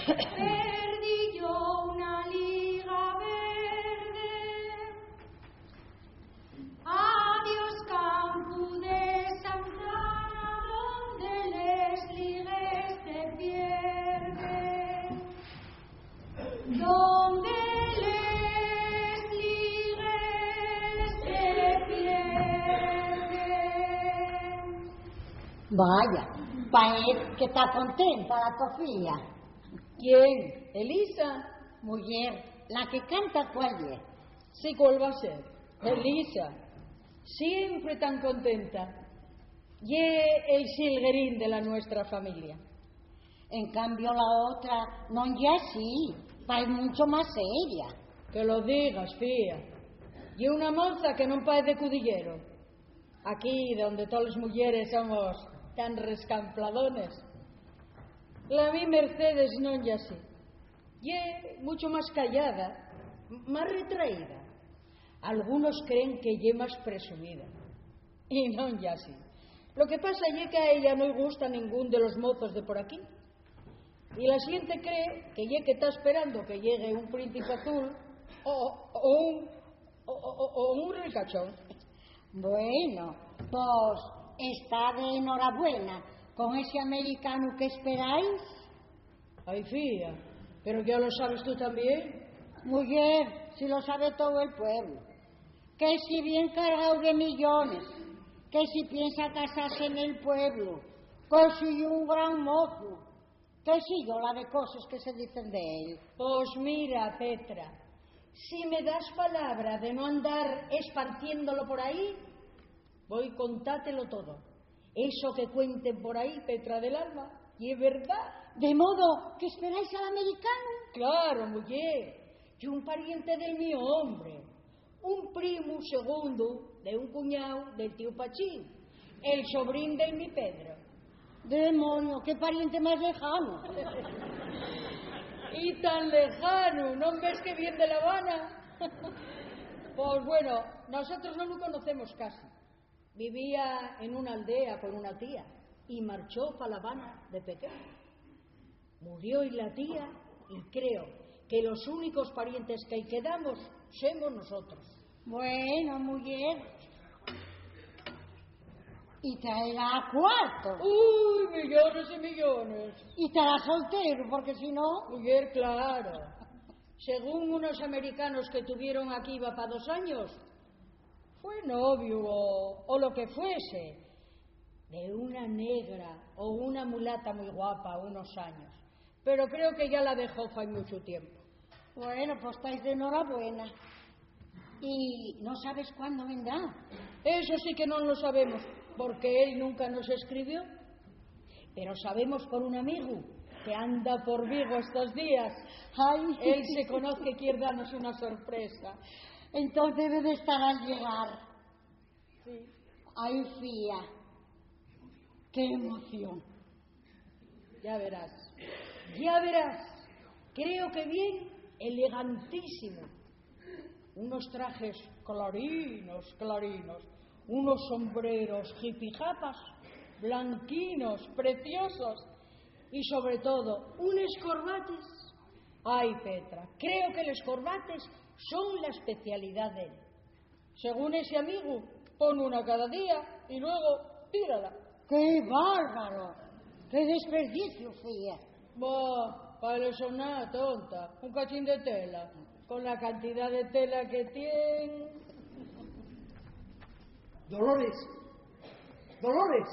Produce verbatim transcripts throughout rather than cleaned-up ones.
Perdí yo una liga verde. Adiós, campu de Santana, donde les ligues se pierden, donde les ligues se pierden. Vaya, paez que ta contenta la to fía. ¿Quién? ¿Elisa? Muyer, la que canta, ¿cuál ye? Sí, ¿cuál va a ser? Elisa. Siempre tan contenta. Ye el xilguerín de la nuestra familia. En cambio, la otra non ye así, paez muncho más seria. Que lo digas, fía. Ye una moza que non paez de cudillero. Aquí, donde toles muyeres somos tan rescampladones. La mi Mercedes non ye así. Ye mucho más callada, más retraída. Algunos creen que ye más presumida. Y non ye así. Lo que pasa ye que a ella no-y gusta ningún de los mozos de por aquí. Y la xente cree que ye que ta esperando que llegue un príncipe azul o, o un, o, o, o un ricachón. Bueno, pos está de enhorabuena con ese americanu que esperáis. Ay, fía, pero ya lo sabes tú también. Muyer, si lo sabe todo el pueblo. Que si bien cargao de millones, que si piensa casase nel pueblo, que si ye un gran mozu, que si yo la de coses que se dicen de él. Pos mira, Petra, si me das palabra de no andar esparciéndolo por ahí, voi contátelo todo. Eso que cuenten por ahí, Petra del alma, ye verdá. De modo que esperáis al americanu. Claro, muyer, ye un pariente del mi hombre, un primu segundu de un cuñáu del tíu Pachín, el sobrín del mi Pedro. Demonio, qué pariente más lejano. Y tan lejano, ¿non ves que vien de La Habana? Pues bueno, nosotros no lo conocemos casi. Vivía en una aldea con una tía y marchó pa La Habana de pequeño. Murió y la tía, y creo que los únicos parientes que quedamos somos nosotros. Bueno, muyer, y traerá cuarto. Uy, millones y millones. Y estará soltero, porque si no. Muyer, claro. Según unos americanos que tuvieron aquí va pa dos años, fue novio o, o lo que fuese de una negra o una mulata muy guapa unos años, pero creo que ya la dejó fai mucho tiempo. Bueno, pues estáis de enhorabuena. ¿Y no sabes cuándo vendrá? Eso sí que no lo sabemos, porque él nunca nos escribió. Pero sabemos por un amigu que anda por Vigo estos días. Ay. Él se conoce, quiere darnos una sorpresa. Entonces debe de estar al llegar. Sí. Ay, fía. Qué emoción. Ya verás, ya verás. Creo que vien elegantísimo. Unos trajes clarinos, clarinos, unos sombreros hipijapas, blanquinos, preciosos, y sobre todo, unes corbates. Ay, Petra, creo que les corbates son la especialidá d'él. Según ese amigu, pon una cada día y luego tírala. ¡Qué bárbaro! ¡Qué desperdiciu, fía! Bah, pa él eso ná, tonta, un cachín de tela, con la cantidá de tela que tien. Dolores, Dolores.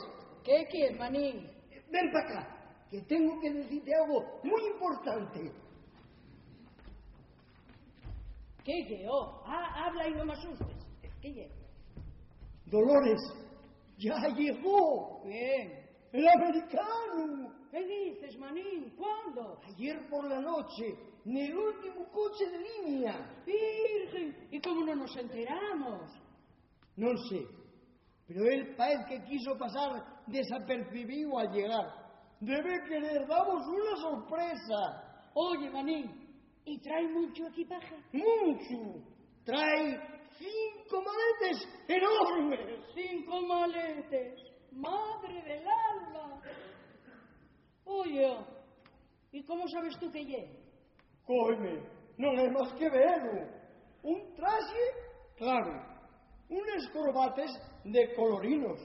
¿Qué quier, manín? Ven pa acá, que tengo que decirte algo muy importante. ¿Qué ye? Oh, ha-, habla y no me asustes. ¿Qué ye? Dolores, ya llegó. ¿Quién? El americano. ¿Qué dices, manín? ¿Cuándo? Ayer por la noche, en el último coche de línea. Virgen, ¿y cómo no nos enteramos? Non sé, pero él paez que quiso pasar desapercibíu al llegar. Debe querer damos una sorpresa. Oye, manín, ¿y trai munchu equipaje? ¡Munchu! Trai cinco maletes enormes. Cinco maletes. Madre del alma. Oye, ¿Y cómo sabes tú que ye? Cóeme, non hai más que velu. Un traxe claro, unes corbates de colorinos.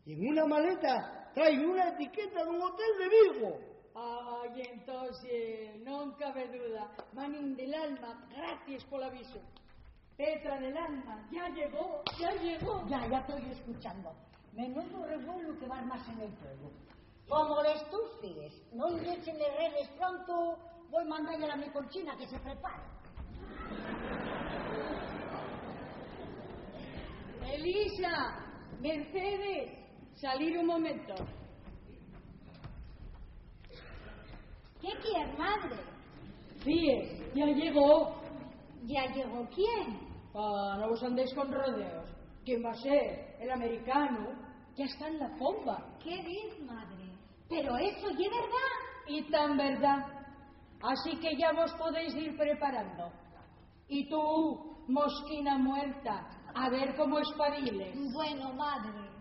Y en una maleta trai una etiqueta d'un hotel de Vigo. Ay, entonces, non cabe duda. Manín del alma, gracias pol avisu. Petra del alma, ya llegó, ya llegó. Ya, ya estoy escuchando. Menudo revuelo que va armarse en el pueblo. Como les tus fíes non lle echen les redes pronto, voi mandalle a la mi Conchina que se prepare. Elisa, Mercedes, salir un momento. ¿Qué quier, madre? Fíes, ya llegó. ¿Ya llegó quién? Ah, no vos andéis con rodeos. ¿Quién va a ser? El americano. Ya está en la pomba. ¿Qué diz, madre? Pero eso ye verdá. Y tan verdá. Así que ya vos podéis ir preparando. Y tú, mosquina muerta, a ver cómo espabiles. Bueno, madre.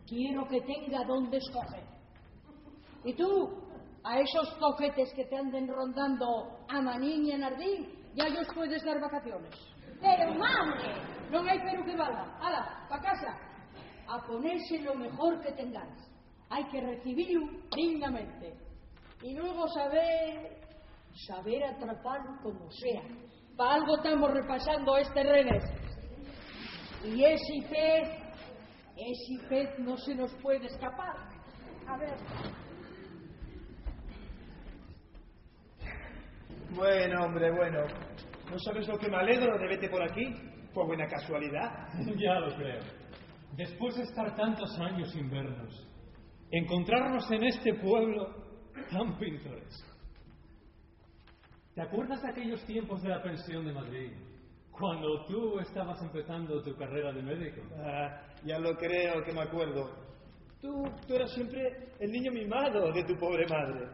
Quiero que tenga dónde escoger. Y tú, a esos toquetes que te anden rondando a Manín y a Nardín, ya yos puedes dar vacaciones. Pero, madre. Non hai pero que valga. Ala, pa casa. A ponerse lo mejor que tengáis. Hai que recibilu dignamente. Y luego saber, saber atrapalu como sea. Pa algo tamos repasando estes redes. Y esi pez, esi pez no se nos puede escapar. A ver. Bueno, hombre, bueno. ¿No sabes lo que me alegro de verte por aquí? Fue buena casualidad. Ya lo creo. Después de estar tantos años sin vernos, encontrarnos en este pueblo tan pintoresco. ¿Te acuerdas de aquellos tiempos de la pensión de Madrid, cuando tú estabas empezando tu carrera de médico? Ah, ya lo creo que me acuerdo. Tú, tú eras siempre el niño mimado de tu pobre madre.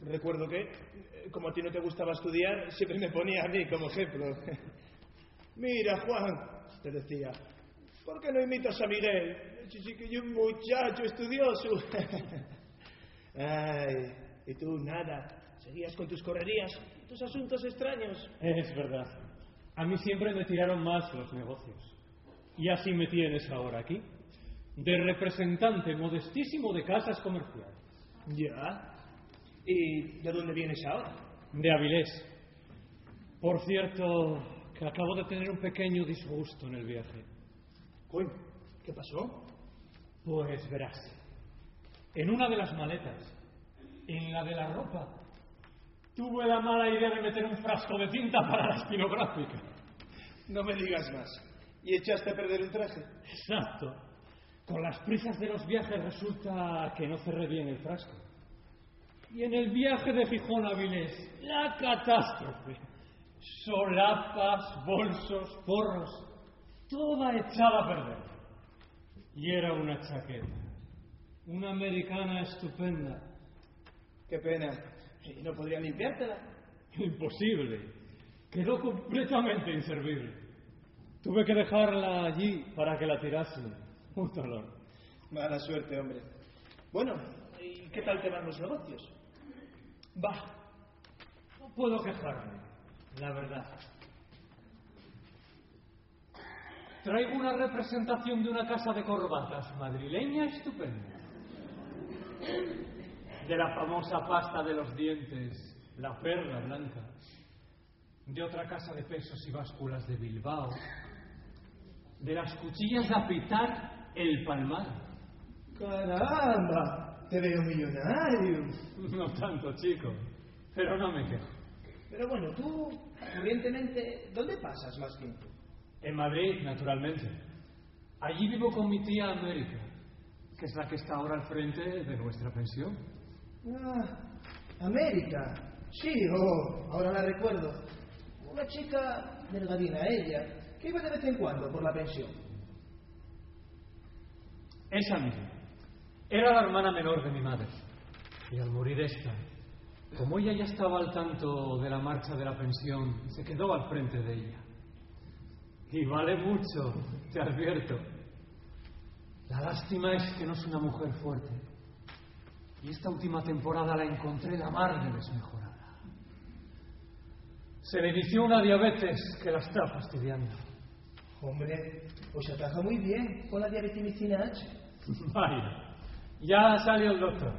Recuerdo que, eh, como a ti no te gustaba estudiar, siempre me ponía a mí como ejemplo. "Mira, Juan", te decía, "¿por qué no imitas a Miguel? Ese sí que es un muchacho estudioso". Ay, y tú nada, seguías con tus correrías, tus asuntos extraños. Es verdad. A mí siempre me tiraron más los negocios. Y así me tienes ahora aquí, de representante modestísimo de casas comerciales. Ya. ¿Y de dónde vienes ahora? De Avilés. Por cierto, que acabo de tener un pequeño disgusto en el viaje. Coño, ¿qué pasó? Pues verás, en una de las maletas, en la de la ropa, tuve la mala idea de meter un frasco de tinta para la estilográfica. No me digas más. ¿Y echaste a perder el traje? Exacto. Con las prisas de los viajes resulta que no cerré bien el frasco. Y en el viaje de Gijón a Avilés, la catástrofe. Solapas, bolsos, forros, toda echada a perder. Y era una chaqueta, una americana estupenda. Qué pena. ¿Y no podría limpiártela? Imposible. Quedó completamente inservible. Tuve que dejarla allí para que la tirasen. Un dolor. Mala suerte, hombre. Bueno, ¿y qué tal te van los negocios? Bah, no puedo quejarme, la verdad. Traigo una representación de una casa de corbatas madrileña estupenda. De la famosa pasta de los dientes, la Perla Blanca. De otra casa de pesos y básculas de Bilbao. De las cuchillas de afitar, El Palmar. ¡Caramba! Te veo millonario. No tanto, chico, pero no me quejo. Pero bueno, tú, corrientemente, ¿dónde pasas más tiempo? En Madrid, naturalmente. Allí vivo con mi tía América, que es la que está ahora al frente de nuestra pensión. Ah, América. Sí, oh, ahora la recuerdo. Una chica delgadina, ella, que iba de vez en cuando por la pensión. Esa misma. Era la hermana menor de mi madre. Y al morir esta, como ella ya estaba al tanto de la marcha de la pensión, se quedó al frente de ella. Y vale mucho, te advierto. La lástima es que no es una mujer fuerte. Y esta última temporada la encontré la mar de desmejorada. Se le inició una diabetes que la está fastidiando. Hombre, pues ataja muy bien con la diabetimicina H. Vaya, ya salió el doctor.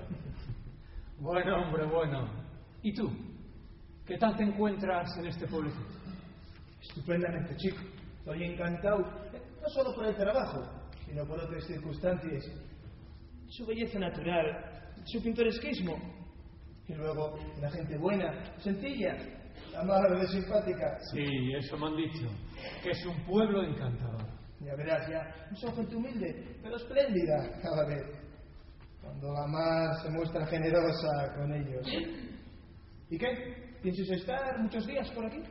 Bueno, hombre, bueno. ¿Y tú? ¿Qué tal te encuentras en este pueblecito? Estupendamente, chico. Estoy encantado, no solo por el trabajo, sino por otras circunstancias. Su belleza natural, su pintoresquismo. Y luego, la gente buena, sencilla, amable, simpática. Sí, eso me han dicho, que es un pueblo encantador. Ya verás, ya. Son gente humilde, pero espléndida, cada vez. Cuando la mar se muestra generosa con ellos. ¿Y qué? ¿Piensas estar muchos días por aquí?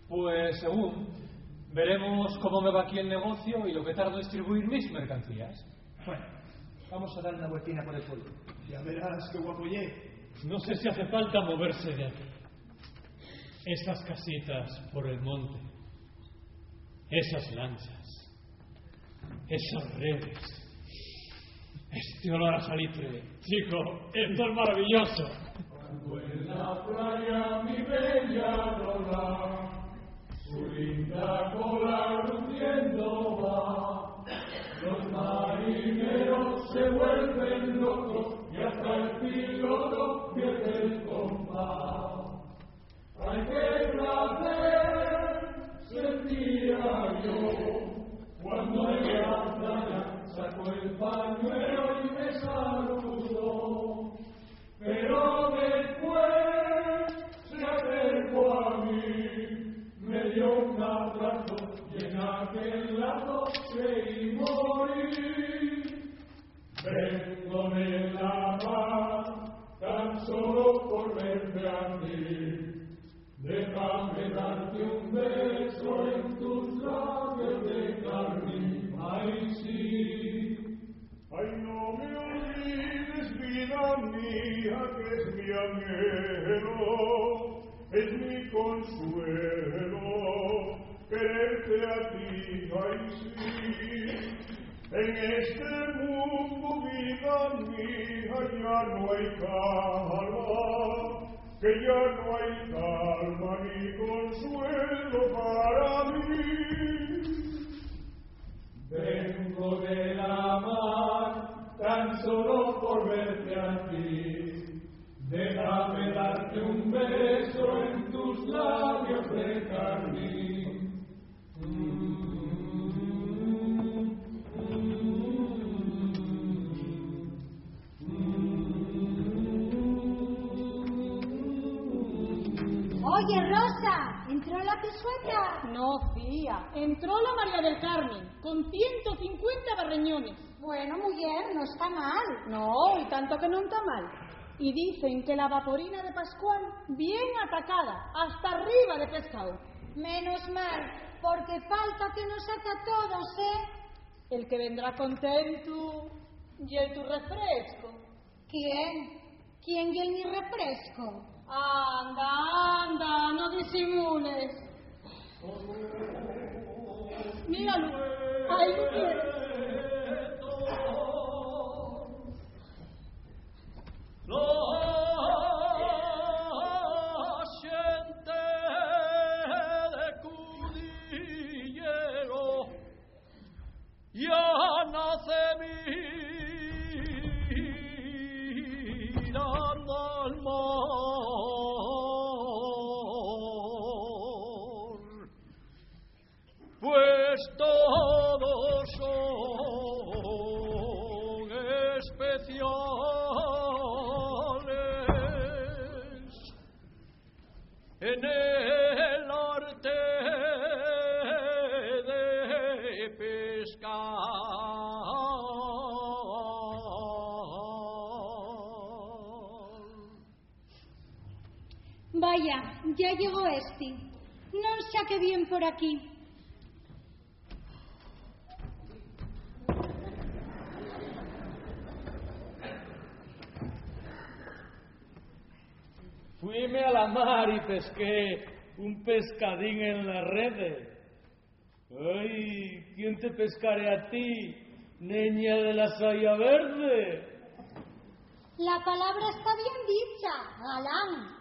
Pues según. Veremos cómo me va aquí el negocio y lo que tardo en distribuir mis mercancías. Bueno, vamos a dar una vueltina por el pueblo. Ya verás qué guapo ye. No sé si hace falta moverse de aquí. Esas casitas por el monte, esas lanchas, esas redes, este olor a salitre. Chico, esto es maravilloso. Cuando en la playa mi bella Lola su linda cola luciendo va, los marineros se vuelven locos y hasta el piloto pierde el compás. Ay, qué placer sentía yo cuando en la playa sacó el pañuelo y me saludó. Pero después se acercó a mí, me dio un abrazo y en aquel lazo creí morir. Vengo de la mar tan solo por verte a ti. Déjame darte un beso en tus labios de carmín. Ay, sí. Ay, no me olvides, vida mía, que es mi anhelo, es mi consuelo, quererte a ti, ay, sí. En este mundo, vida mía, ya no hay calma, que ya no hay calma ni consuelo para mí. Vengo de la mar tan solo por verte a ti. Déjame darte un beso en tus labios de carmín. Oye, Rosa, ¿entró la pisueta? No, fía, entró la María del Carmen, con ciento cincuenta barreñones. Bueno, muyer, no está mal. No, y tanto que non ta mal. Y dicen que la vaporina de Pascual, bien atacada, hasta arriba de pescao. Menos mal, porque falta que nos saque a todos, ¿eh? El que vendrá contentu ye el tu refresco. ¿Quién? ¿Quién ye el mi refresco? Anda, anda, no disimules. Míralu, ahí lo tienes. La xente de Cudillero ya nace mirando al mar, pues todos son especiales en el arte de pescar. Vaya, ya llegó esti. Non xa que bien por aquí. Fuime a la mar y pesqué un pescadín en la rede. Ai, ¿quién te pescare a ti, neña de la saya verde? La palabra está bien dicha, galán,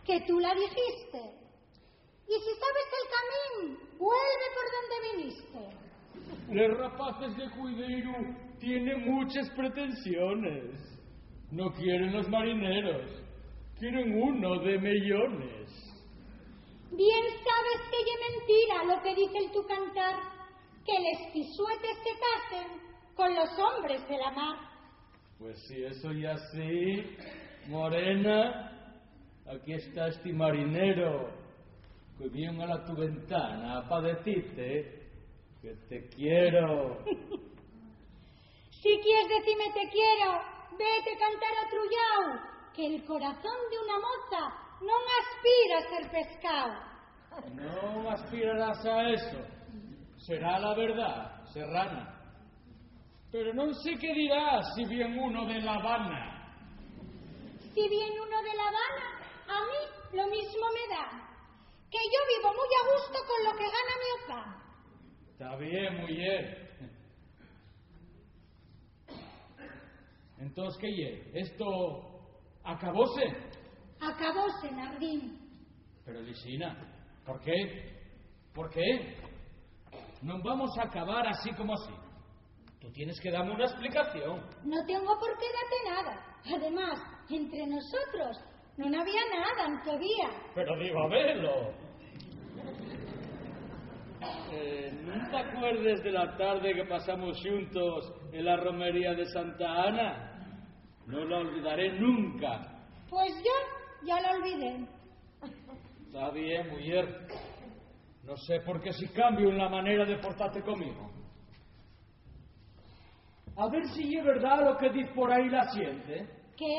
que tú la dijiste. Y si sabes el camín, vuelve por donde viniste. Les rapaces de Cuideiro tienen muchas pretensiones. No quieren los marineros, quieren uno de meyones. Bien sabes que ye mentira lo que dice el tu cantar, que les pisuetes se casen con los hombres de la mar. Pues si eso ye así, morena, aquí está esti marinero que vien a la tu ventana pa decirte que te quiero. Si quies decime te quiero, vete cantar a otru llau, que el corazón de una moza non aspira a ser pescao. No aspirarás a eso. Será la verdad, serrana. Pero non sé qué dirás si vien uno de La Habana. Si vien uno de La Habana, a mí lo mismo me da, que yo vivo muy a gusto con lo que gana mi opa. Está bien, mujer. Entós, ¿qué ye? ¿Esto acabóse? Acabóse, Nardín. Pero, Lisina, ¿por qué? ¿Por qué? Non vamos a acabar así como así. Tú tienes que darme una explicación. No tengo por qué darte nada. Además, entre nosotros non había nada, antovía. Pero digo, a verlo. Eh, ¿nun te acuerdes de la tarde que pasamos xuntos en la romería de Santa Ana? No la olvidaré nunca. Pues yo ya la olvidé. Está bien, mujer. No sé por qué si cambio en la manera de portarte conmigo. A ver si ye verdá lo que diz por ahí la xente. ¿Qué?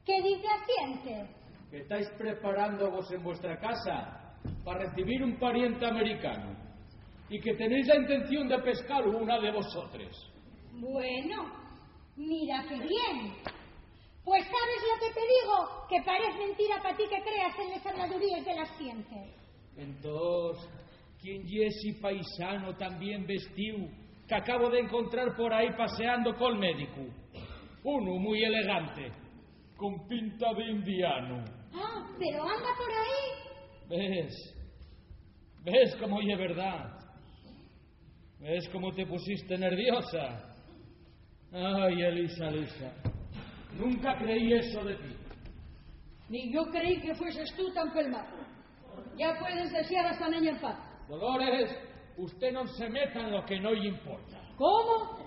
¿Qué diz la xente? Que estáis preparándovos en vuestra casa pa recibir un pariente americano y que tenéis la intención de pescar una de vosotres. Bueno, mira qué bien. Pues, ¿sabes lo que te digo? Que parez mentira pa ti que creas en les habladuríes de la xente. Entós, ¿quién ye esi paisano tan bien vestíu qu'acabo d'encontrar por ahí paseando col médicu? Unu mui elegante, con pinta d'indianu. Ah, pero anda por ahí. ¿Ves? ¿Ves cómo ye verdá? ¿Ves cómo te pusiste nerviosa? Ay, Elisa, Elisa, nunca creí eso de ti. Ni yo creí que fueses tú tan pelmazo. Ya puedes dexar a esa neña en paz. Dolores, usted non se meta en lo que no lle importa. ¿Cómo?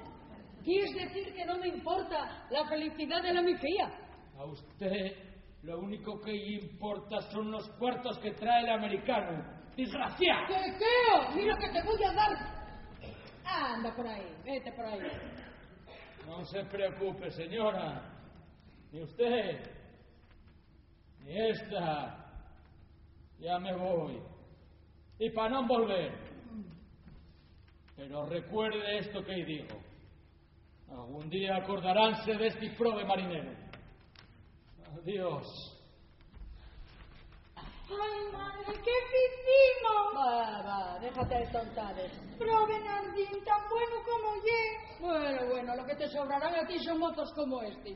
¿Quieres decir que no me importa la felicidad de la mi fía? A usted lo único que lle importa son los cuartos que trae el americano. ¡Desgraciado! ¡Qué, qué! ¡Mira que te voy a dar! Anda por ahí, vete por ahí. No se preocupe, señora. Ni usted, ni esta. Ya me voy. Y pa non volver. Pero recuerde esto que digo. Algún día acordaranse d'esti probe marinero. Adiós. Ai, madre, ¿qué ficimos? Va, va, déjate de tontadas. Probe Nardín, tan bueno como ye. Bueno, bueno, lo que te sobrarán a ti son mozos como este.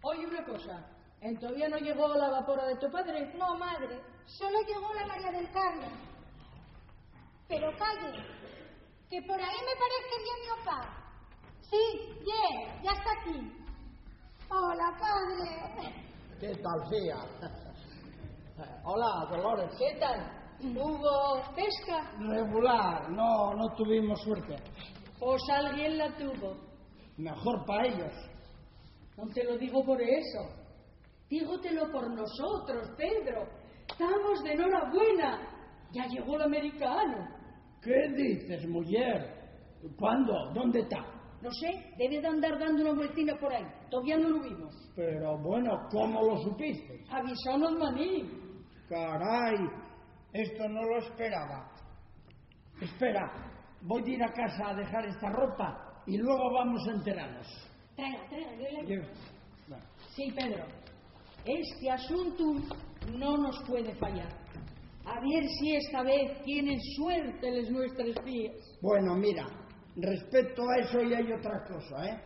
Oye, una cosa, ¿entovía no llegó la vapora de tu padre? No, madre, solo llegó la María del Carmen. Pero calle, que por ahí me parez que ye mi opa. Sí, ye, ya está aquí. Hola, padre. ¿Qué tal, fía? Hola, Dolores. ¿Qué tal? ¿Hubo pesca? Regular, no, no tuvimos suerte. Pues alguien la tuvo. Mejor pa ellos. No te lo digo por eso. Dígotelo por nosotros, Pedro. Estamos de enhorabuena. Ya llegó el americano. ¿Qué dices, mujer? ¿Cuándo? ¿Dónde está? No sé, debe de andar dando una vueltina por ahí. Todavía no lo vimos. Pero bueno, ¿cómo lo supiste? Avisónos Maní. Caray, esto no lo esperaba. Espera, voy a ir a casa a dejar esta ropa y luego vamos a enterarnos. Traiga, traiga, yo le... Yo, bueno. Sí, Pedro, este asunto no nos puede fallar. A ver si esta vez tienen suerte les nuestras fíes. Bueno, mira, respecto a eso ya hay otra cosa, ¿eh?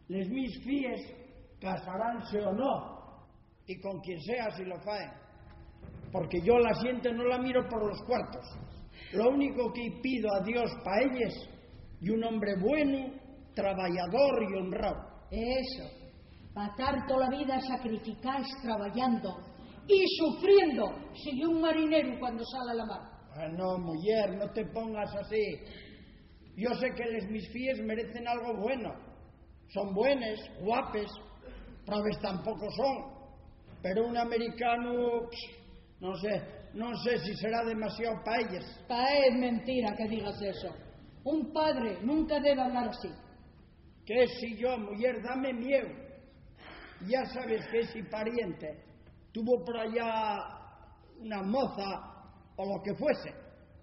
Les mis fíes Casaranse o no, y con quien sea si lo faen, porque yo la xente no la miro por los cuartos. Lo único que pido a Dios pa elles ye un hombre bueno, trabayador y honrao. Eso, pa tar tola vida sacrificaes trabayando y sufriendo, sigui un marineru cuando sal a la mar. Ah, no, muyer, no te pongas así. Yo sé que les mis fíes merecen algo bueno. Son buenes, guapes, probes tampoco son. Pero un americanu, pff, no sé, no sé si será demasiado pa elles. Pa é mentira que digas eso. Un padre nunca debe hablar así. Que si yo, muyer, dame mieu. Ya sabes que ese pariente tuvo por allá una moza o lo que fuese,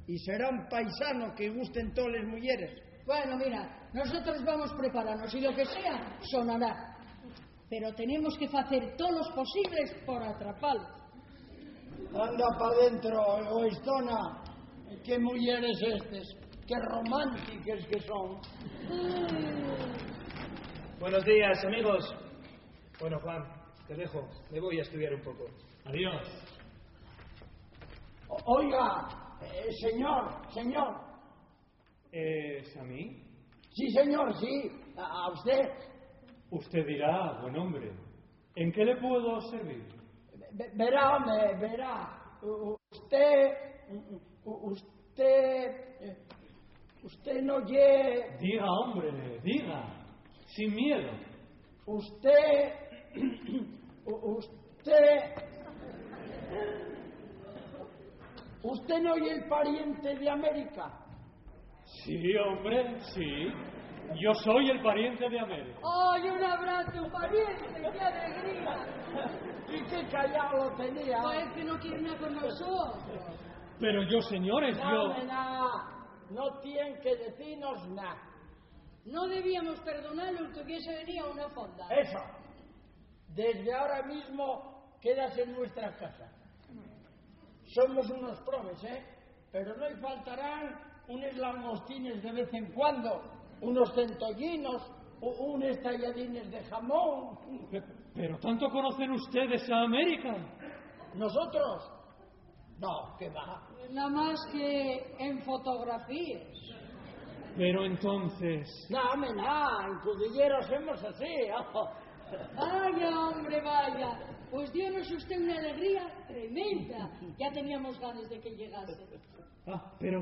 y será un paisano que gusten toles muyeres. Bueno, mira, nosotros vamos prepararnos y lo que sea, sonará. Pero tenemos que facer tolos posibles por atrapalo. Anda pa dentro, egoistona. Qué muyeres estes, qué romántiques que son. Buenos días, amigos. Bueno, Juan, te dejo. Me voy a estudiar un poco. Adiós. O-, oiga, eh, señor, señor. ¿Es a mí? Sí, señor, sí, a, a usted. Usted dirá, buen hombre. ¿En qué le puedo servir? Ve-, verá, home, verá. U-, usted, u-, u-, usted, eh, usted no ye... Diga, hombre, diga, sin miedo. Usted, u-, usted, usted no ye el pariente de América. Sí, hombre, sí. Yo soy el pariente de América. ¡Ay, un abrazo, pariente! ¡Qué alegría! ¿Y qué callao lo tenía? Pues que no quiere nada con nosotros. Pero yo, señores, yo... Nada, nada. No tienen que decirnos nada. No debíamos perdonarlo que hubiese venido a una fonda. Eso. Desde ahora mismo quedas en nuestra casa. Somos unos probes, ¿eh? Pero no faltarán unos langostines de vez en cuando, unos centollinos, u-, unos talladines de jamón. Pe-, pero ¿tanto conocen ustedes a América? ¿Nosotros? No, qué va. Nada más que en fotografías. Pero entonces... No, home, no, en Cudilleros somos así, ojo. Vaya, hombre, vaya. Pues diónos usted una alegría tremenda. Ya teníamos ganas de que llegase. Ah, pero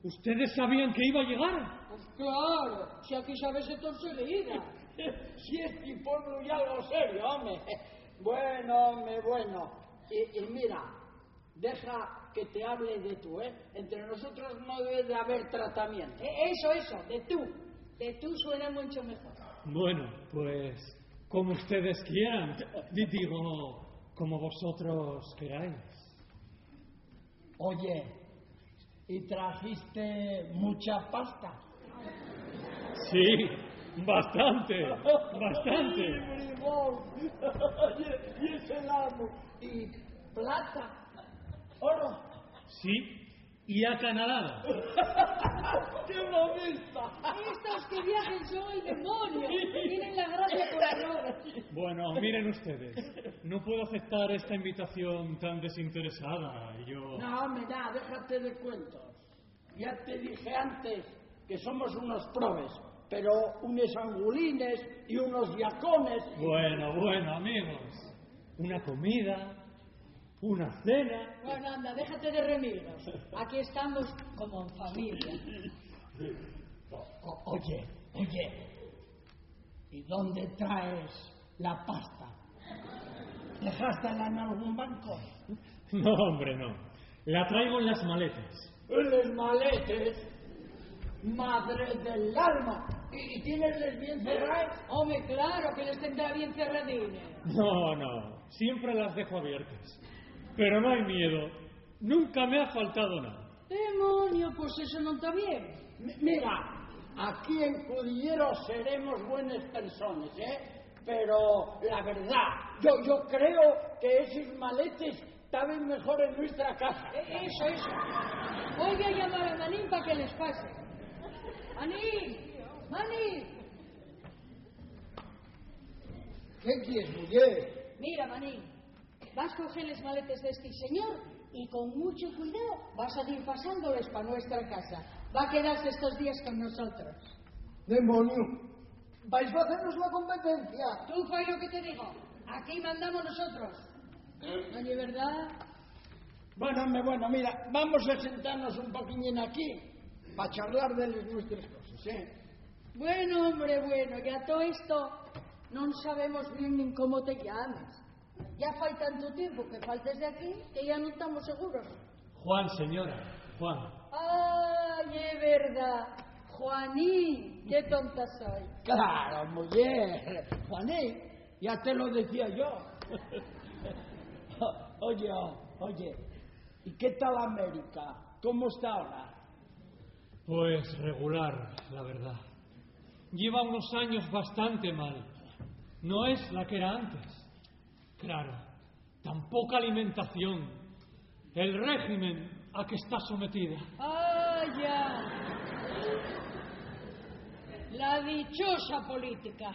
¿ustedes sabían que iba a llegar? Pues claro, si aquí sabes todo enseguida. Si esti pueblu ye algo serio, home. Bueno, home, bueno. Y, y mira, deja que te hable de tú, ¿eh? Entre nosotros no debe de haber tratamiento. E-, eso, eso, de tú. De tú suena mucho mejor. Bueno, pues, como ustedes quieran. Di-, digo, como vosotros queráis. Oye, ¿y trajiste mucha pasta? Sí, bastante, bastante. Sí, bribón. Y, y ese lamu, y plata, oro. Sí, y acanalada. ¡Qué mamista! Estos que viajen son el demonio, que tienen la gracia por error. Bueno, miren ustedes, no puedo aceptar esta invitación tan desinteresada. Yo... No, home, ya, déjate de cuentos. Ya te dije antes que somos unos probes, pero unos angulines y unos yacones. Bueno, bueno, amigos. Una comida, una cena. Bueno, anda, déjate de remilgos. Aquí estamos como en familia. O-, o-, oye, oye, ¿y dónde traes la pasta? ¿Dejástela en algún banco? No, hombre, no. La traigo en las maletas. ¿En les maletes? Madre del alma. ¿Y, y tienes les bien cerraes? Home, claro que les tendrá bien cerradines. No, no. Siempre las dejo abiertas. Pero no hay miedo. Nunca me ha faltado nada. Demonio, pues eso no está bien. Mi-, mira, aquí en Cudillero seremos buenas personas, ¿eh? Pero la verdad, yo, yo creo que esos maletes taben mejor en nuestra casa. E-, eso, eso. Voy a llamar a Manín pa que les pase. Manín, Manín. ¿Qué quies, muyer? Mira, Manín, vas coger les maletes d'esti señor y con mucho cuidao vas a dir pasándoles pa nuestra casa. Va quedarse estos días con nosotros. ¡Demoniu! ¿Vais facernos la competencia? Tú fai lo que te digo. Aquí mandamos nosotros. ¿No ye verdad? Bueno, home, bueno, mira, vamos a sentarnos un poquiñín aquí pa charlar de les nuestres coses, ¿eh? Bueno, hombre, bueno, ya todo esto non sabemos bien nin cómo te llames. Ya fai tanto tiempo que faltes de aquí que ya non tamos seguros. Juan, señora, Juan. Ay, es verdad. Juanín, qué tonta soy. Claro, muyer, Juanín, ya te lo decía yo. Oye, oye, ¿y qué tal América? ¿Cómo está ahora? Pues regular, la verdad. Lleva unos años bastante mal. No es la que era antes. Claro, tan poca alimentación, el régimen a que está sometida. Ah, ya. La dichosa política.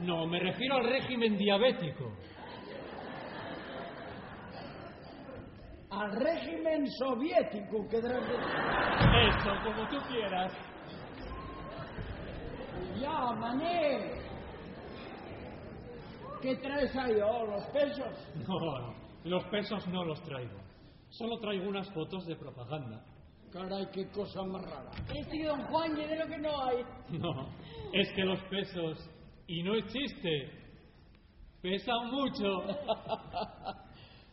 No, me refiero al régimen diabético. Al régimen soviético, que... Eso, como tú quieras. Ya, mané. ¿Qué traes ahí, oh, los pesos? No, los pesos no los traigo. Solo traigo unas fotos de propaganda. Caray, qué cosa más rara. Este don Juan, ye de lo que no hay. No, es que los pesos, y no es chiste, pesan mucho.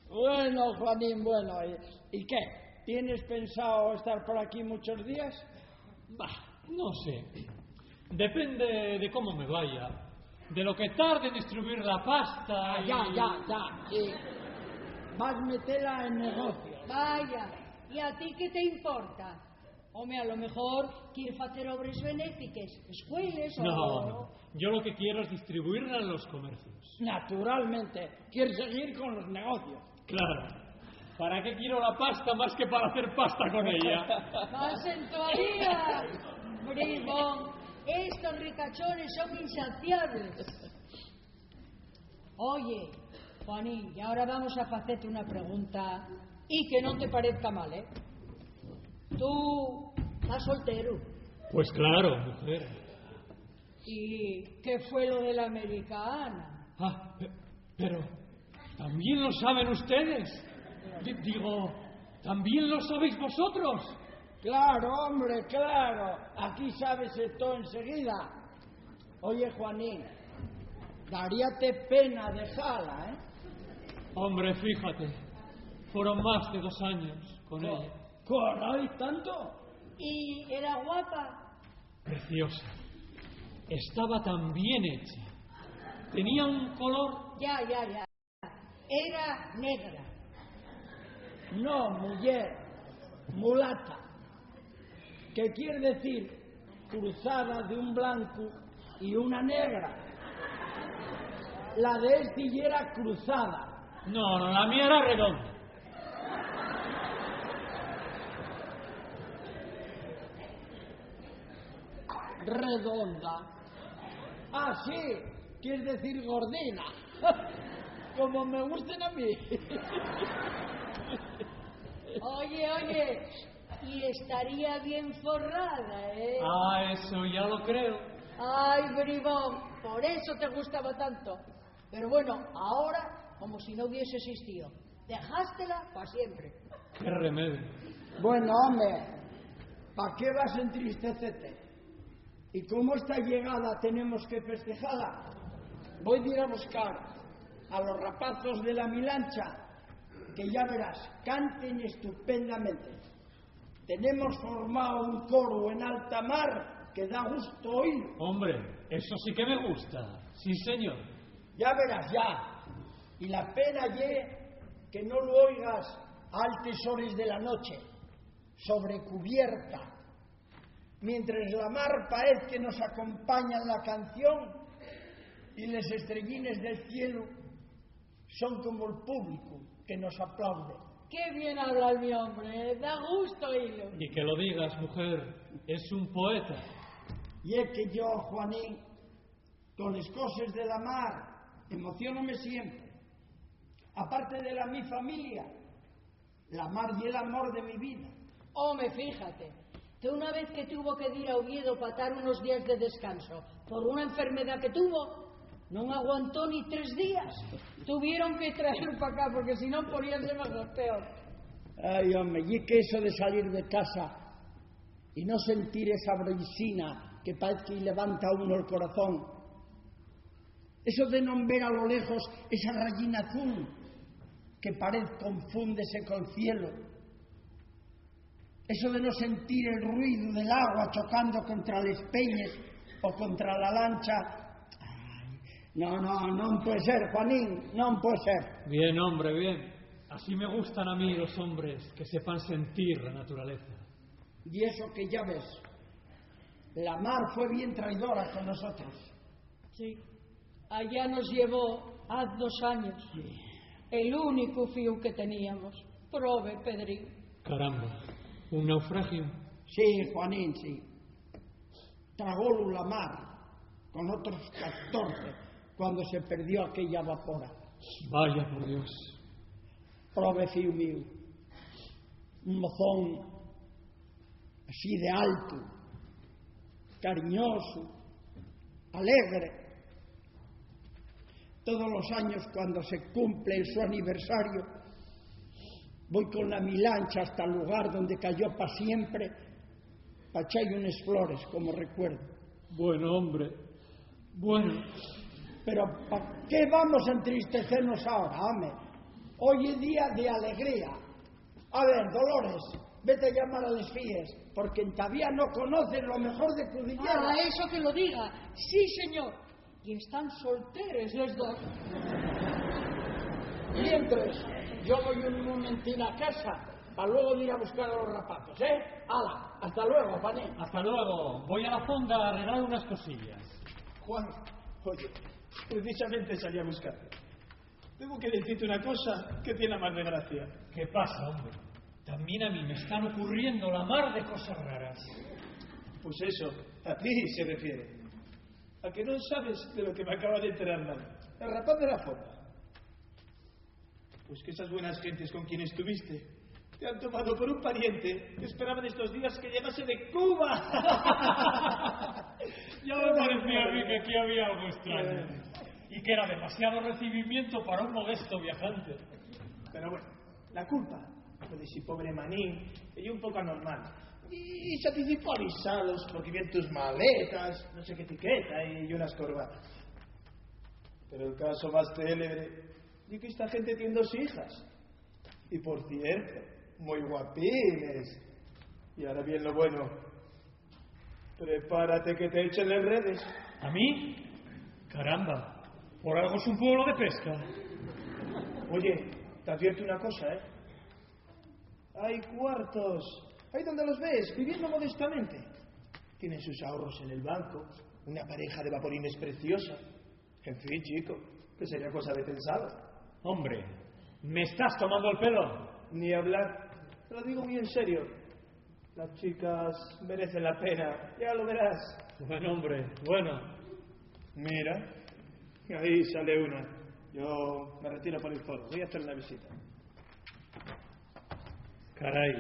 Bueno, Juanín, bueno, ¿y, y qué? ¿Tienes pensado estar por aquí muchos días? Bah, no sé. Depende de cómo me vaya, de lo que tarde en distribuir la pasta. Ah, y ya, ya, ya, sí. Vas metela en negocio. Vaya, ¿y a ti qué te importa? Home, a lo mejor quier facer obres benéfiques, escueles o... No, no. Yo lo que quiero es distribuirla en los comercios. Naturalmente, quier seguir con los negocios. Claro. ¿Para qué quiero la pasta más que para hacer pasta con ella? Más en tu vida, bribón. Estos ricachones son insaciables. Oye, Juanín, y ahora vamos a facerte una pregunta y que no te parezca mal, ¿eh? ¿Tú estás soltero? Pues claro, mujer. ¿Y qué fue lo de la americana? Ah, pe-, pero ¿también lo saben ustedes? Di-, digo, ¿también lo sabéis vosotros? Claro, hombre, claro. Aquí sabes todo enseguida. Oye, Juanín, daríate pena dejala, ¿eh? Hombre, fíjate, fueron más de dos años con ella. ¿Caray, tanto? ¿Y era guapa? Preciosa. Estaba tan bien hecha. Tenía un color... Ya, ya, ya. Era negra. No, muyer, mulata. ¿Qué quier decir cruzada d'un blancu y una negra? La de esti yera cruzada. No, no, la mía era redonda. Redonda. Ah, sí, quier decir gordina. Como me gusten a mí. Oye, oye, y estaría bien forrada, ¿eh? Ah, eso ya lo creo. Ay, bribón, por eso te gustaba tanto. Pero bueno, ahora, como si no hubiese existido. Dejástela pa siempre. Qué remedio. Bueno, home, ¿pa qué vas a entristecete? ¿Y cómo esta llegada tenemos que festejala? Voi dir a buscar a los rapazos de la Milancha, que ya verás, canten estupendamente. Tenemos formao un coro en alta mar que da gusto oír. Hombre, eso sí que me gusta. Sí, señor. Ya verás, ya. Y la pena ye que no lo oigas a altes hores de la noche, sobre cubierta, mientres la mar paez que nos acompaña en la canción y les estrellines del cielo son como el público que nos aplaude. Qué bien habla el mi hombre, ¿eh? Da gusto oírlo. Y que lo digas, mujer, es un poeta. Y es que yo, Juanín, con les coses de la mar, Emocionome siempre. Aparte de la mi familia, la mar ye l'amor de mi vida. Home, fíjate, que una vez que tuvo que dir a Oviedo pa tar unos días de descanso por una enfermedá que tuvo, non aguantó ni tres días. Tuvieron que traer pa acá, porque si no poníase más peor. Ai, home, ye que eso de salir de casa y no sentir esa brisina que parece que levanta a uno el corazón, eso de non ver a lo lejos esa rayina azul que parece confúndese col cielo, eso de no sentir el ruido del agua chocando contra les peñes o contra la lancha. Ai, no, no, non puede ser, Juanín, non puede ser. Bien, hombre, bien. Así me gustan a mí los hombres, que sepan sentir la naturaleza. Y eso que ya ves, la mar fue bien traidora con nosotros. Sí, allá nos llevó haz dos años. Sí. El único fíu que teníamos. Probe, Pedrín. Caramba, ¿un naufragio? Sí, Juanín, sí. Tragólu la mar con otros catorce cuando se perdió aquella vapora. Vaya por Dios. Probe, fíu míu, un mozón así de alto, cariñoso, alegre. Todos los años, cuando se cumple el su aniversario, voy con la mi lancha hasta el lugar donde cayó pa siempre, pa echar unas flores como recuerdo. Bueno, hombre, bueno. Pero ¿pa qué vamos a entristecernos ahora, home? Hoy es día de alegría. A ver, Dolores, vete a llamar a les fíes, porque entavía no conocen lo mejor de Cudillero. Ah, eso que lo diga. Sí, señor. Y están solteres les dos. Mientras, yo voy un momentín a casa, pa luego ir a buscar a los rapaces, ¿eh? Hala, hasta luego, Juanín. Hasta luego. Voy a la fonda a arreglar unas cosillas. Juan, oye, precisamente salí a buscarte. Tengo que decirte una cosa que tiene más de gracia. ¿Qué pasa, hombre? También a mí me están ocurriendo la mar de cosas raras. Pues eso, a ti se refiere. ¿A que no sabes de lo que me acaba de enterar, man? El rapaz de la fonda. Pues que esas buenas gentes con quien estuviste te han tomado por un pariente que esperaban estos días que llegase de Cuba. Ya me parecía a mí que aquí había algo extraño. Y que era demasiado recibimiento para un modesto viajante. Pero bueno, la culpa fue de ese pobre manín, que ye un poco anormal. Y se anticipó a avisalos porque vio tus maletas, no sé qué etiqueta y unas corbatas. Pero el caso más célebre ye que esta gente tiene dos hijas. Y por cierto, muy guapines. Y ahora bien lo bueno. Prepárate que te echen les redes. ¿A mí? Caramba, por algo es un pueblo de pesca. Oye, te advierto una cosa, ¿eh? Hay cuartos, ahí donde los ves, viviendo modestamente. Tienen sus ahorros en el banco, una pareja de vaporines preciosa. En fin, chico, que sería cosa de pensado. Hombre, ¿me estás tomando el pelo? Ni hablar. Te lo digo muy en serio. Las chicas merecen la pena, ya lo verás. Bueno, hombre, bueno. Mira, ahí sale una. Yo me retiro por el foro, voy a hacer una visita. Caray,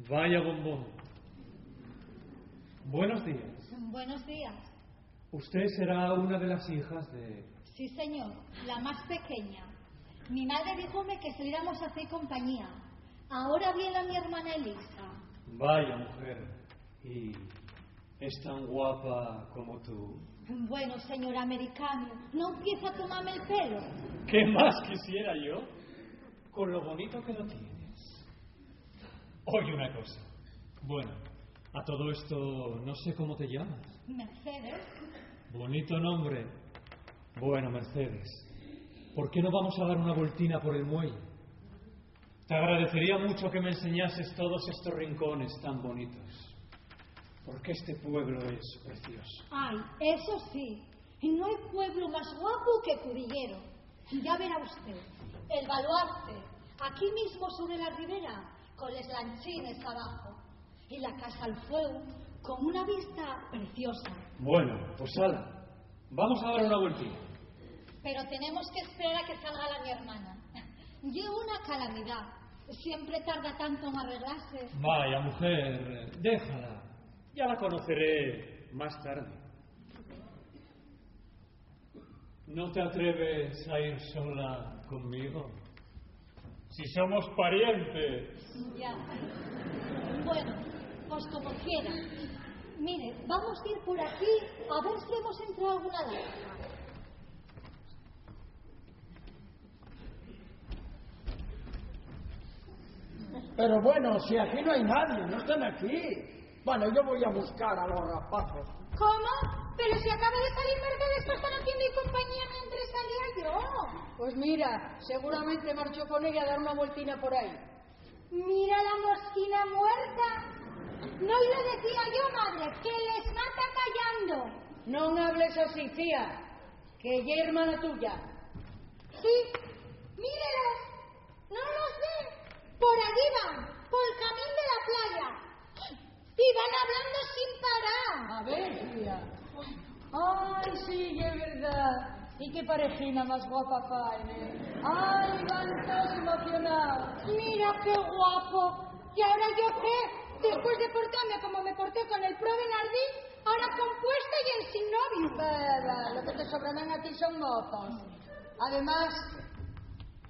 vaya bombón. Buenos días. Buenos días. Usted será una de las hijas de... Sí, señor, la más pequeña. Mi madre díjome que se íbamos a hacer compañía. Ahora viene mi hermana Elisa. Vaya mujer. ¿Y es tan guapa como tú? Bueno, señor americano, no empieza a tomarme el pelo. ¿Qué más quisiera yo? Con lo bonito que lo tienes. Oye una cosa. Bueno, a todo esto no sé cómo te llamas. Mercedes. Bonito nombre. Bueno, Mercedes, ¿por qué no vamos a dar una vueltina por el muelle? Te agradecería mucho que me enseñases todos estos rincones tan bonitos, porque este pueblo es precioso. Ay, eso sí, no hay pueblo más guapo que Cudillero. Ya verá usted, el baluarte, aquí mismo sobre la ribera, con les lanchines abajo, y la casa al fuego, con una vista preciosa. Bueno, pues hala, vamos a dar una vueltilla. Pero tenemos que esperar a que salga la mi hermana. Ye una calamidá. Siempre tarda tanto en arreglase. Vaya, mujer, déjala. Ya la conoceré más tarde. ¿No te atreves a ir sola conmigo? Si somos parientes. Ya. Bueno, pues como quiera. Mire, vamos a ir por aquí a ver si hemos entrado alguna vez. Pero bueno, si aquí no hay nadie, no están aquí. Bueno, yo voy a buscar a los rapazos. ¿Cómo? Pero si acaba de salir Mercedes, pues están haciendo y compañía mientras salía yo. Pues mira, seguramente marchó con ella a dar una vueltina por ahí. Mira la mosquina muerta. No lo decía yo, madre, que les mata callando. No hables así, tía, que ella es hermana tuya. Sí, mírelos. ¿No los ve? Por allí van, pol camín de la playa. Y van hablando sin parar. A ver, tía. Ay, sí, es verdad. Y qué parejina más guapa faen, ¿eh? Ay, van todos emocionados. Mira qué guapo. ¿Y ahora yo qué? Después de portarme como me porté con el pro Bernardín, ahora compuesta y en sin novio. Bah, bah, lo que te sobrarán a ti son mozos. Además,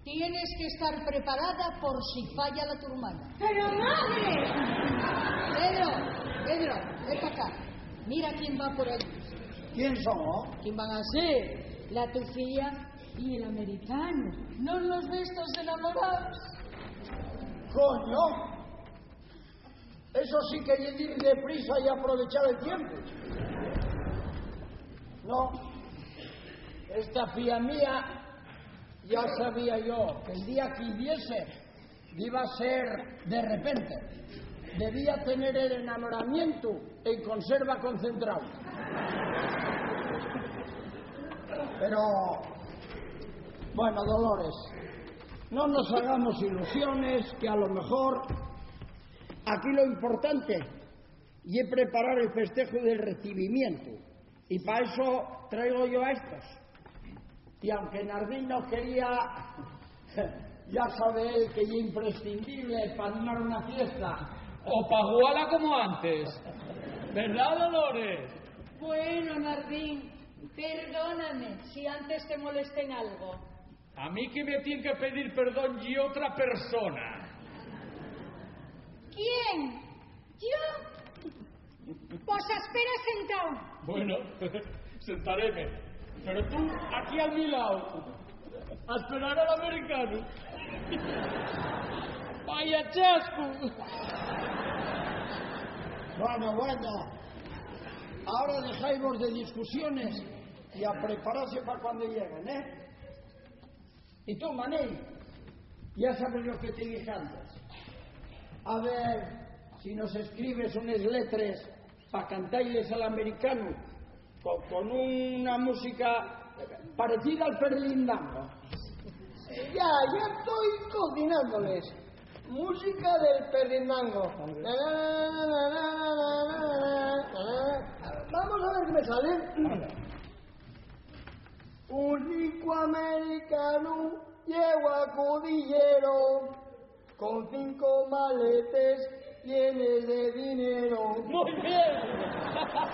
tienes que estar preparada por si falla la tu hermana. ¡Pero, madre! Pedro, Pedro, ven pa' acá. Mira quién va por allí. ¿Quién son? ¿Quién van a ser? La tu fía y el americano. ¿No los ves toos enamorados? Coño. Eso sí que ye dir deprisa y aprovechar el tiempo. No, esta fía mía ya sabía yo que el día que hiciese iba a ser de repente. Debía tener el enamoramiento en conserva concentrado. Pero, bueno, Dolores, no nos hagamos ilusiones, que a lo mejor aquí lo importante ye preparar el festejo del recibimiento. Y pa eso traigo yo a estos. Y aunque Nardín no quería, ya sabe él que ye imprescindible pa animar una fiesta. O pa jugarla como antes. ¿Verdad, Dolores? Bueno, Nardín, perdóname si antes te molesté en algo. A mí que me tien que pedir perdón ye otra persona. ¿Quién? ¿Yo? Pos aspera sentao. Bueno, sentareme. Pero tú, aquí a mi lao, a esperar al americanu. ¡Vaya chascu! Bueno, bueno. Ahora dejáimos de discusiones y a prepararse pa cuando lleguen, ¿eh? Y tú, Manei, ya sabes lo que te dije antes. A ver si nos escribes unes letres pa cantailes al americanu co-, con una música parecida al Perlindango. Ya, ya estoy cocinándoles. Música del Perlindango. Vamos a ver qué me sale. Un ricu americanu llegó a Cudillero con cinco maletes llenes de dinero. Muy bien.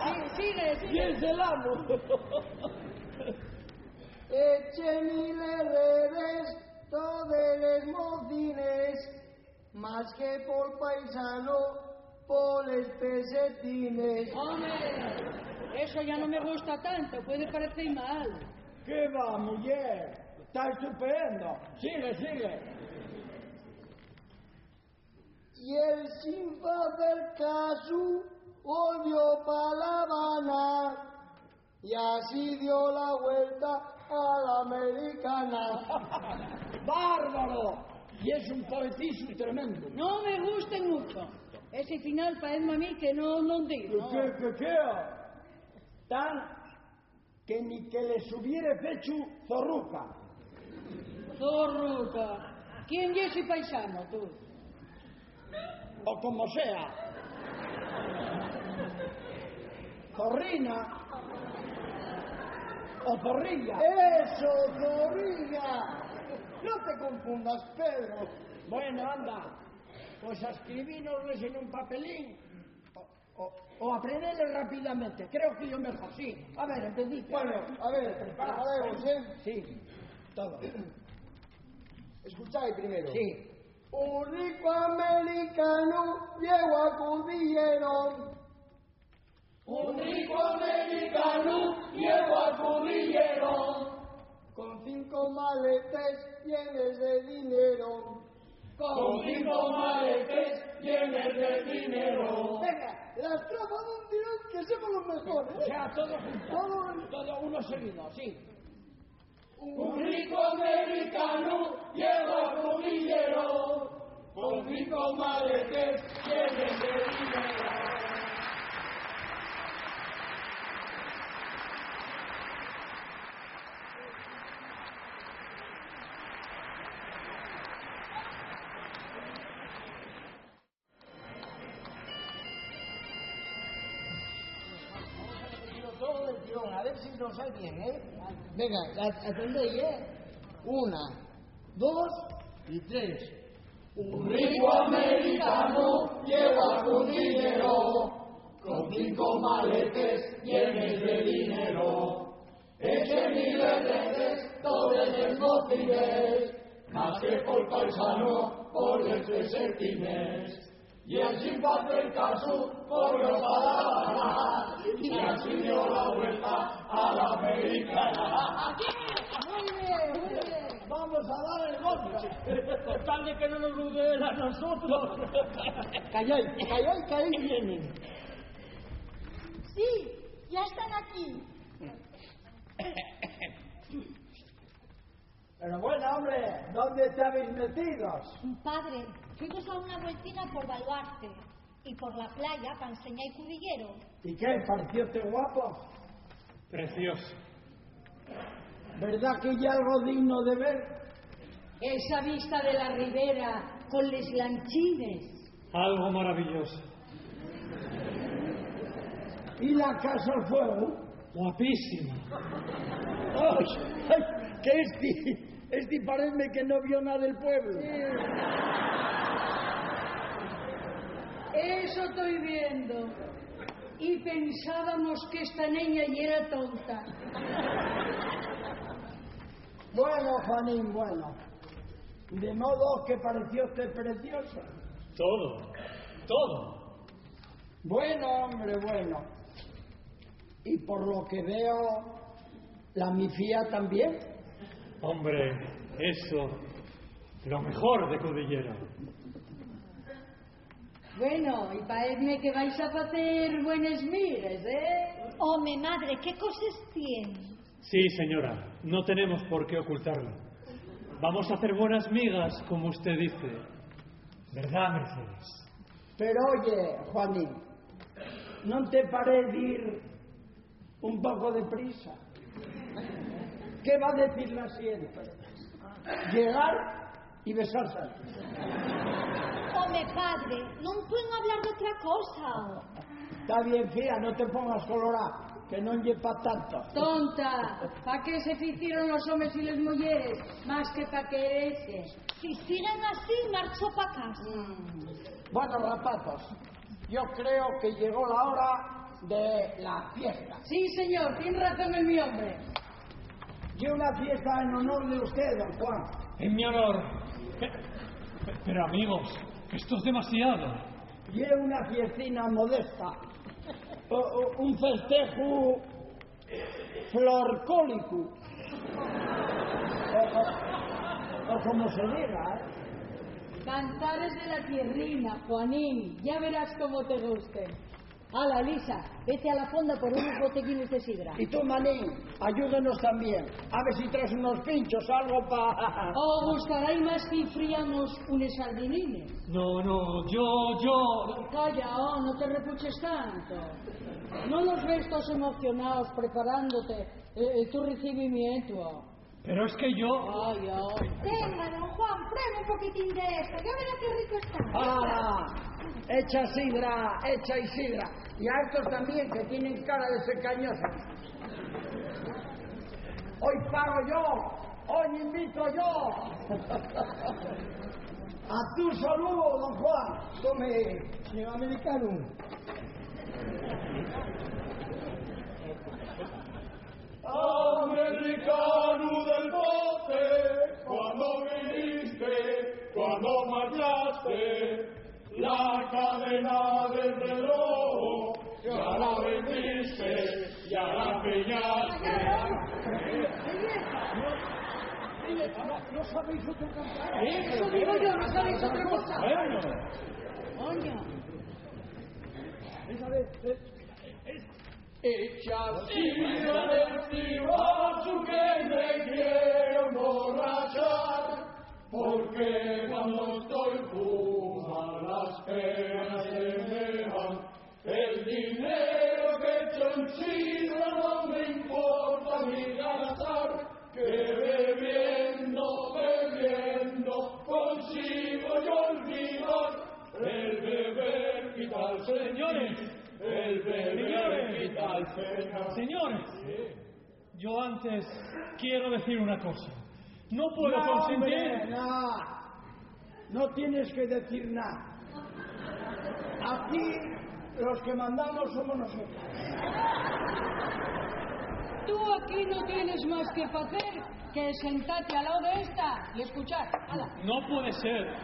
Sí, sigue, sigue. Y es el amo. Eche mil redes todes les mocines, más que pol paisano, poles pesetines. ¡Home! Eso ya no me gusta tanto, puede parecer mal. ¡Qué va, muyer! Está estupendo. Sigue, sigue. Y él, sin facer casu, volvió pa La Habana. Y así dio la vuelta a la americana. ¡Bárbaro! Y es un poetisu tremendo. No me gusta mucho. Ese final paezme a mí que no, no digo. ¿Qué, qué, qué? Tan que ni que les hubiere fechu zorruca. Zorruca. ¿Quién ye ese paisano, tú? O como sea. Zorrina. ¡O Zorrilla! ¡Eso, Zorrilla! No te confundas, Pedro. Bueno, anda. Pues escribínosles en un papelín. O, o, o aprendeles rapidamente. Creo que yo mejor, sí. A ver, empecé. Bueno, a ver, preparemos, ¿eh? Sí, todo. Escuchai primero. Sí. Un rico americano llegó a Cudillero. Un rico americano llegó a Cudillero. Con cinco maletes llenes de dinero. Con cinco maletes llenes de dinero. Venga, la estrofa d'un tirón, que somos los mejores. O sea, todo junto. Todo junto. Todo uno seguido, sí. Un rico americano llegó a Cudillero con cinco maletes llenes de dinero. Todo del tirón, a ver si nos sale bien, ¿eh? Venga, a-, atendéis, ¿eh? Una, dos y tres. Un rico americano llegó a Cudillero con cinco maletes llenes de dinero. Eche mil veces todes les bocines, más que pol paisano, por les pesetines. Y así pa'l casu, corrió pa la Habana, y así dio la vuelta a la americana. Muy bien, muy bien. Vamos a dar el golpe. Con tal de que no nos lo den a nosotros. Callai, callai, que ahí vienen. Sí, ya están aquí. Pero bueno, hombre, ¿dónde te habéis metido? Padre, fuimos a una vueltina por Baluarte y por la playa pa enseñar Cudillero. ¿Y qué? ¿Parecióte guapo? Precioso. ¿Verdad que hay algo digno de ver? Esa vista de la ribera con les lanchines. Algo maravilloso. ¿Y la Casa al Fuego? Guapísima. Ay, ay, que esti, esti parezme que no vio nada del pueblo. Eso estoy viendo. Y pensábamos que esta neña yera tonta. Bueno, Juanín, bueno. De modo que parecióte preciosa. Todo, todo. Bueno, hombre, bueno. Y por lo que veo, la mi fía también. Hombre, eso, lo mejor de Cudillero. Bueno, y paezme que vais a facer buenes migues, ¿eh? Home, madre, qué coses tien. Sí, señora, no tenemos por qué ocultarlo. Vamos a hacer buenas migas, como usted dice. ¿Verdad, Mercedes? Pero oye, Juanín, ¿non te parez ir un poco de prisa? ¿Qué va a decir la siguiente? Llegar y besarse. Home, padre, ¿non pueden hablar d'otra cosa? Está bien, fía, no te pongas colorá, que non ye pa tanto. Tonta, ¿pa qué se ficieron los homes y les muyeres? Más que pa querese. Si siguen así, marcho pa casa. Mm. Bueno, rapazos, yo creo que llegó la hora de la fiesta. Sí, señor, tien razón el mi hombre. Ye una fiesta en honor de usted, don Juan. En mi honor. Pe-, pe-, pero, amigos, esto es demasiado. Ye una fiestina modesta. O, o, un festeju florcólico. O, o, o como se diga, ¿eh? Cantares de la tierrina, Juanín, ya verás cómo te gusten. Ala, Elisa, vete a la fonda por unos botellines de sidra. Y tú, Manín, ayúdenos también. A ver si traes unos pinchos, algo pa... Oh, gustaráis más si friamos unes sardinines. No, no, yo, yo. Calla, oh, no te repuches tanto. ¿No nos ves todos emocionados preparándote, eh, eh, tu recibimiento? Pero es que yo... Ay, ay. Venga, don Juan, pruebe un poquitín de esto. Ya verá qué rico está. Ah, echa sidra, echa y sidra. Y a estos también, que tienen cara de ser cañosos. Hoy pago yo, hoy invito yo. A tu saludo, don Juan. Tome, señor americano. Americano del bote, cuando viniste, cuando marchaste, la cadena del reloj ya la vendiste, ya la empeñaste. ¿No, no sabéis otro cantar? Eso digo yo, no sabéis otra cosa. Bueno. Coño. Esa vez, eh, es- Echa sidra del cigarro que me quiero emborrachar, porque cuando estoy fumar las penas se me van. El dinero que echo en sidra no me importa ni gastar, que bebiendo, bebiendo consigo yo olvidar. El beber quita el sentido, el beber quita el sentido. Señores, yo antes quiero decir una cosa. No puedo consentir. No, hombre, no. No tienes que decir nada. Aquí los que mandamos somos nosotros. Tú aquí no tienes más que hacer que sentarte al lado de esta y escuchar. Hala. No puede ser.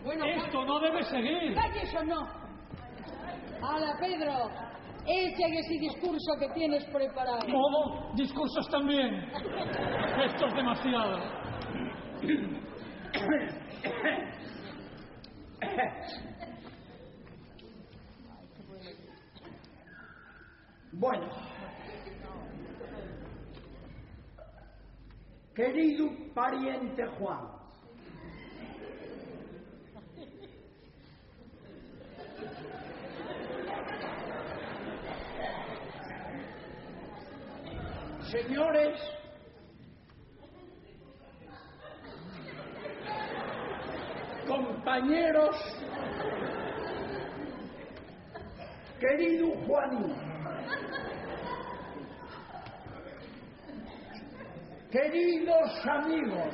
Bueno, esto no debe seguir. ¿Calles o no? Hala, Pedro, echa ese discurso que tienes preparado. ¿Cómo? ¿Discursos también? Esto es demasiado. Bueno, querido pariente Juan, señores, compañeros, querido Juanín, queridos amigos,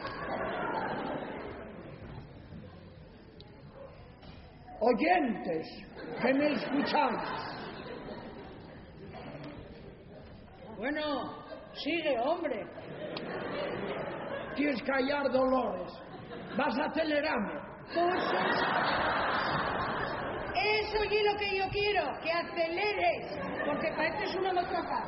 oyentes que me escucháis. Bueno, sigue, hombre. Tienes que hallar dolores. Vas a acelerarme. Pues eso, eso ye lo que yo quiero, que aceleres, porque pareces una motoca.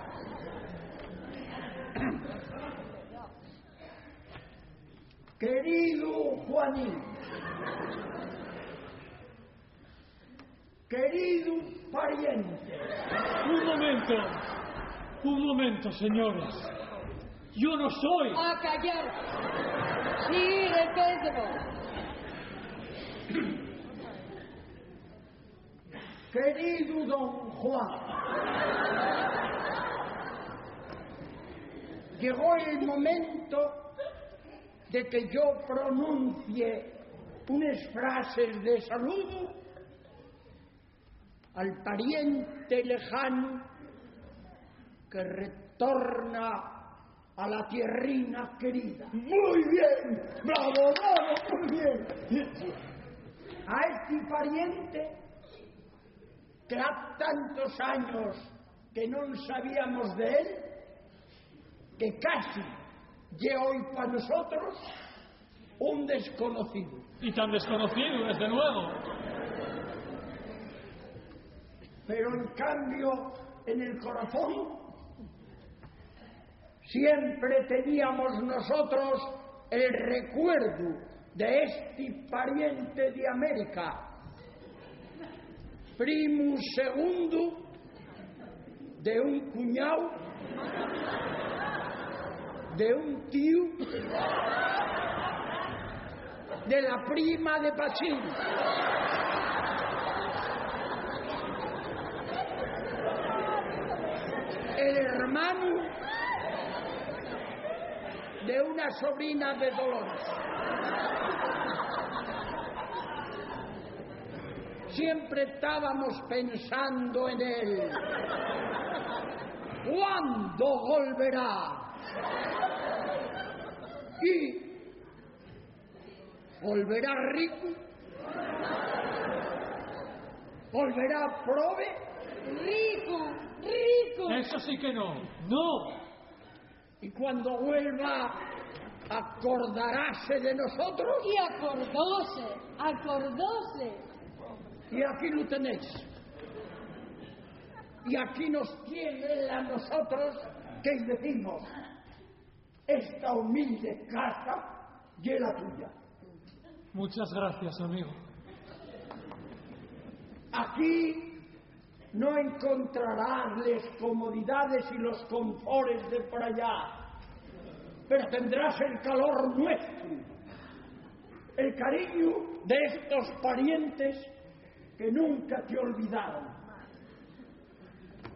Querido Juanín, querido pariente. Un momento, un momento, señores. Yo no soy. A callar. Sigue, Pedro. Querido don Juan, llegó el momento de que yo pronuncie unes frases de saludu al pariente lejanu que retorna a la tierrina querida. Muy bien, bravo, bravo, muy bien. A este pariente que ha tantos años que non sabíamos de él, que casi ye hoy pa nosotros un desconocido. Y tan desconocido, desde luego. Pero en cambio, en el corazón, siempre teníamos nosotros el recuerdo de este pariente de América, primu segundu de un cuñáu, de un tíu, de la prima de Pachín, el hermanu de una sobrina de Dolores. Siempre estábamos pensando en él. ¿Cuándo volverá? Y volverá rico, volverá prove. Rico, rico. Eso sí que no, no. Y cuando vuelva, acordaráse de nosotros. Y acordóse, acordóse. Y aquí lo tenéis. Y aquí nos tiene a nosotros, que decimos: "Esta humilde casa ye la tuya". Muchas gracias, amigo. Aquí no encontrarás les comodidades y los confores de por allá, pero tendrás el calor nuestro, el cariño de estos parientes que nunca te olvidaron.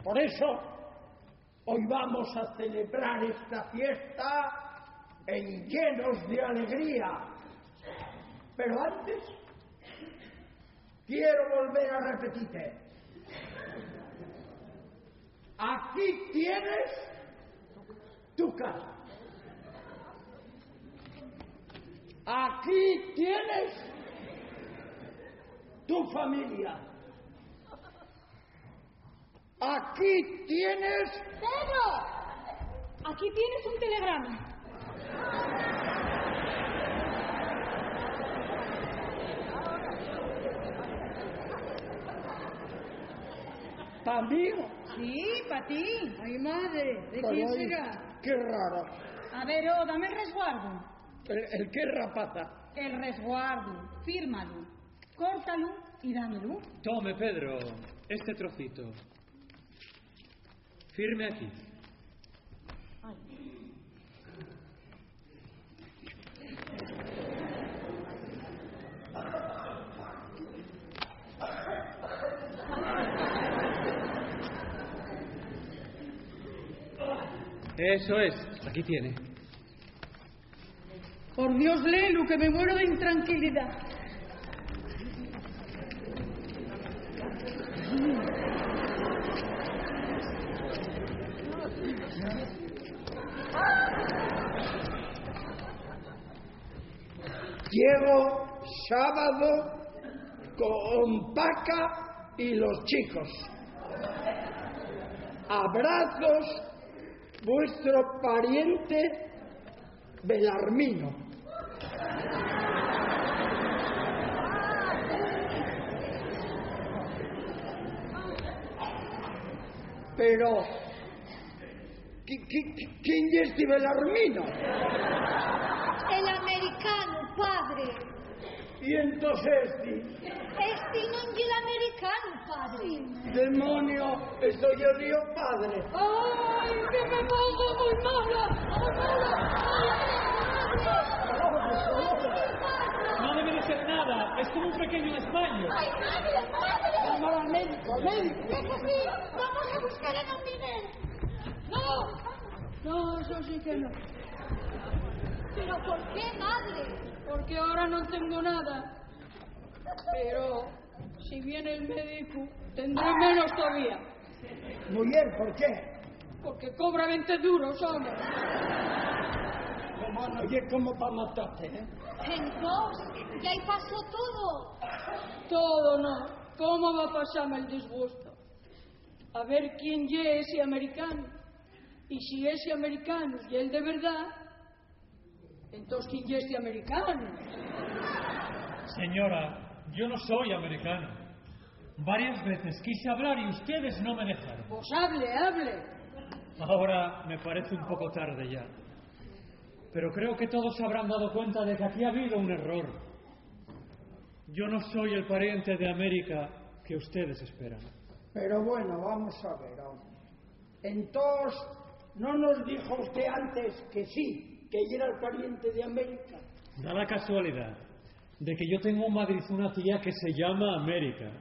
Por eso, hoy vamos a celebrar esta fiesta en llenos de alegría. Pero antes, quiero volver a repetirte. Aquí tienes tu casa. Aquí tienes tu familia. Aquí tienes. ¡Pedro! Aquí tienes un telegrama. ¿Pa mí? Sí, pa ti. Ay, madre, ¿de quién será? Qué raro. A ver, oh, dame el resguardo. ¿El, el qué, rapaza? El resguardo. Fírmalo. Córtalo y dámelo. Tome, Pedro, este trocito. Firme aquí. Eso es, aquí tiene. Por Dios, léelu, que me muero de intranquilidá. Llego sábado con Paca y los chicos. Abrazos, vuestro pariente Belarmino. Pero, ¿qui-, qui-, qui-, quién ye esti Belarmino? El americano, padre. Y entonces esti? Esti non ye l'americanu, padre. Demonio, esto ye el río padre. Ay, que me pongo muy mala, muy mala. Ay, ay, ay, ay. No debe de ser nada, es como un pequeño desmayo. Ay, madre, madre. Vamos al médico, al médico. Eso sí, vamos a buscar a don Miguel. No, no, eso sí que no. Pero ¿por qué, madre? Porque ahora no tengo nada. Pero si viene el médico, tendré menos todavía. Muyer, ¿por qué? Porque cobra veinte duros, hombre. Como no, ye como pa matarte, ¿eh? Entós, ya ahí pasó todo. Todo no. ¿Cómo va a pasarme el disgusto? A ver quién ye ese americano. Y si ese americano ye el de verdad, entós, ¿quién ye esti americanu? Señora, yo no soy americano. Varias veces quise hablar y ustedes no me dejaron. Pues hable, hable. Ahora me parece un poco tarde ya. Pero creo que todos se habrán dado cuenta de que aquí ha habido un error. Yo no soy el pariente de América que ustedes esperan. Pero bueno, vamos a ver, hombre. Entós, ¿no nos dijo usted antes que sí, que yera el pariente de América? Da la casualidad de que yo tengo en Madrid una tía que se llama América.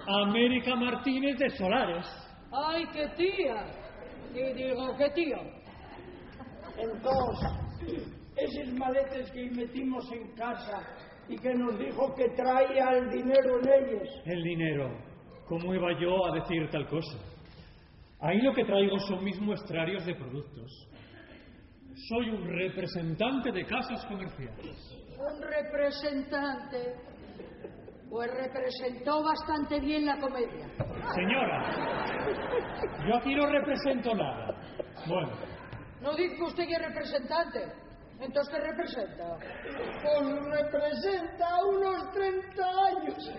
América Martínez de Solares. ¡Ay, qué tía! Y digo, ¿qué tío? Entós, eses maletes que metimos en casa y que nos dijo que traía el dinero en ellas. El dinero. ¿Cómo iba yo a decir tal cosa? Ahí lo que traigo son mis muestrarios de productos. Soi un representante de cases comerciales. ¿Un representante? Pues representó bastante bien la comedia. Señora, yo aquí no represento nada. Bueno. ¿No diz que usté ye representante? ¿Entós qué representa? Pues representa unos trenta años.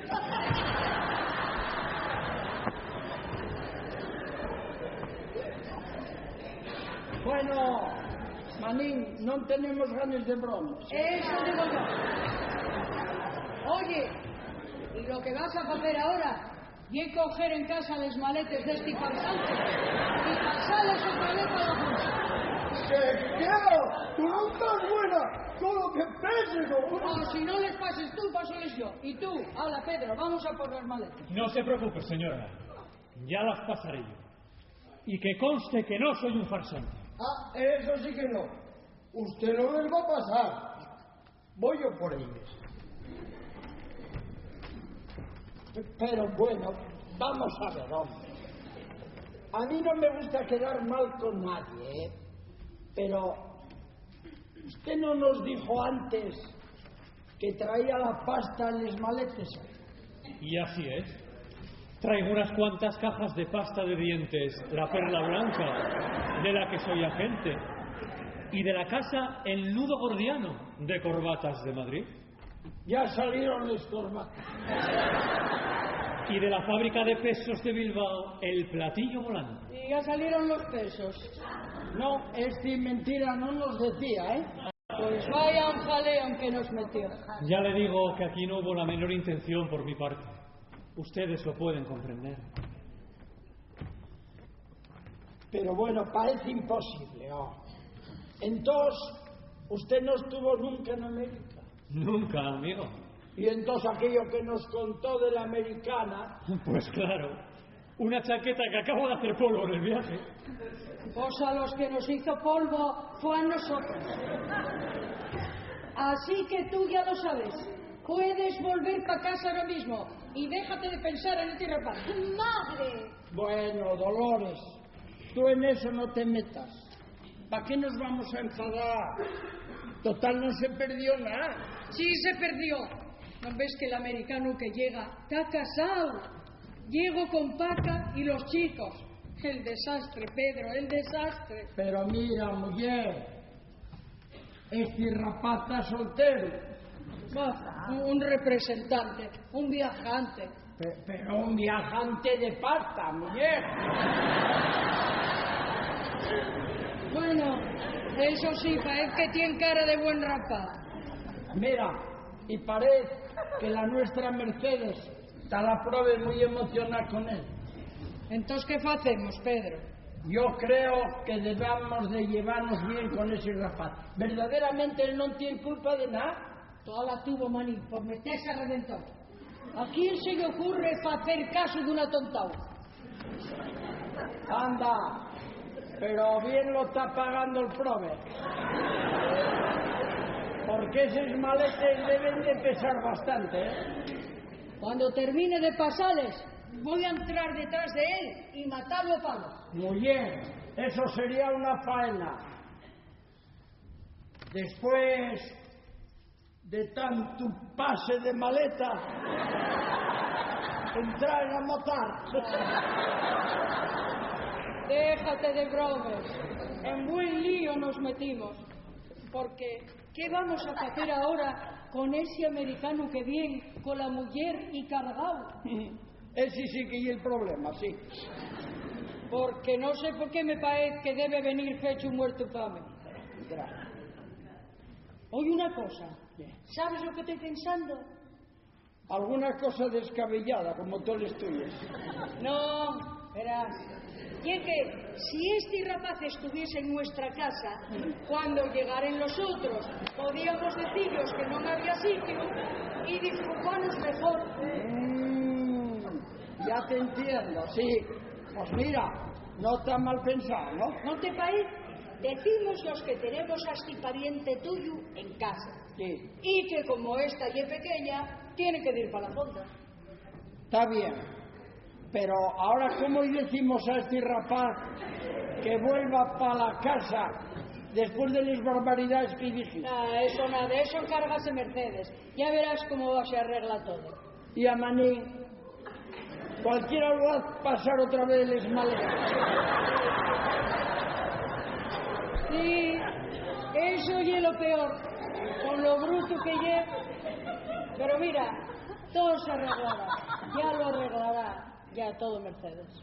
Bueno, manín, non tenemos ganes de bromes. Eso digo yo. Oye, y lo que vas a facer ahora ye coger en casa les maletes d'esti farsante y pasales otra vez pa la bolsa. ¡Se queda! ¡Tú non tas buena! ¡Con lo que peses, no! O si no les pases tú, pásoles yo. Y tú, ala, Pedro, vamos a por las maletes. No se preocupe, señora. Ya las pasaré yo. Y que conste que no soy un farsante. Ah, eso sí que no. Usted no les va a pasar. Voy yo por ellos. Pero bueno, vamos a ver, hombre. A mí no me gusta quedar mal con nadie, ¿eh? Pero usted no nos dijo antes que traía la pasta en les maletes. Y así es. Traigo unas cuantas cajas de pasta de dientes, la Perla Blanca, de la que soy agente. Y de la casa El Nudo Gordiano, de corbatas de Madrid. Ya salieron les corbatas. Y de la fábrica de pesos de Bilbao, el platillo volante. Y ya salieron los pesos. No, es mentira, no nos decía, ¿eh? Pues vaya un jaleo en que nos metió. Ya le digo que aquí no hubo la menor intención por mi parte. Ustedes lo pueden comprender. Pero bueno, parece imposible, ¿no? Entós, usted no estuvo nunca en América. Nunca, amigo. Y entós aquello que nos contó de la americana. Pues claro, una chaqueta que acabo de hacer polvo en el viaje. Pues a los que nos hizo polvo fue a nosotros. Así que tú ya lo sabes, puedes volver pa casa ahora mismo y déjate de pensar en este rapaz. ¡Madre! Bueno, Dolores, tú en eso no te metas. ¿Para qué nos vamos a enfadar? Total, no se perdió nada. Sí, se perdió. ¿No ves que el americano que llega está casado? Llegó con Paca y los chicos. El desastre, Pedro, el desastre. Pero mira, mujer, este rapaz está soltero. Bah, un representante, un viajante. Pe-, pero un viajante de pasta, mujer. Bueno, eso sí, parece que tiene cara de buen rapaz. Mira, y parece que la nuestra Mercedes ta la probe mui emocioná con él. Entós, ¿qué facemos, Pedro? Yo creo que debamos de llevarnos bien con ese rapaz. Verdaderamente, él non tien culpa de nada. Toda la tuvo, manín, por meterse a reventar. ¿A quién se le ocurre facer caso d'un atontao? Anda, pero bien lo ta pagando el probe. Porque eses maletes deben de pesar bastante, ¿eh? Cuando termine de pasales, voy a entrar detrás de él y matarlo a palos. Muy bien, eso sería una faena. Después de tantu pase de maleta, entrar a matar. Déjate de bromes. En buen lío nos metimos. Porque, ¿qué vamos a facer ahora con ese americano que vien con la muyer y cargao? Ese sí que ye el problema, sí. Porque no sé por qué me parece que debe venir fecho un muerto fame. Ya. Oye, una cosa. ¿Qué? ¿Sabes lo que estoy pensando? Alguna cosa descabellada, como toles tuyes. No, verás. Ye que si esti rapaz estuviese en nuestra casa, cuando llegaren los otros, podíamos decillos que non había sitio y disculpanos mejor. Mm, ya te entiendo, sí. Pues mira, no está mal pensado, ¿no? ¿No te parece? Decimos los que tenemos a esti pariente tuyo en casa. Sí. Y que como esta ye pequeña, tiene que dir pa la fonda. Está bien, pero ahora, ¿cómo le decimos a este rapaz que vuelva pa la casa Después de les barbaridaes que dixi. Ah, eso nada, eso encárgase Mercedes. Ya verás cómo se arregla todo. Y a Manín, cualquiera lo haz pasar otra vez les maletes. Sí, eso ye lo peor, con lo bruto que ye. Pero mira, todo se arreglará, ya lo arreglará, ya todo Mercedes.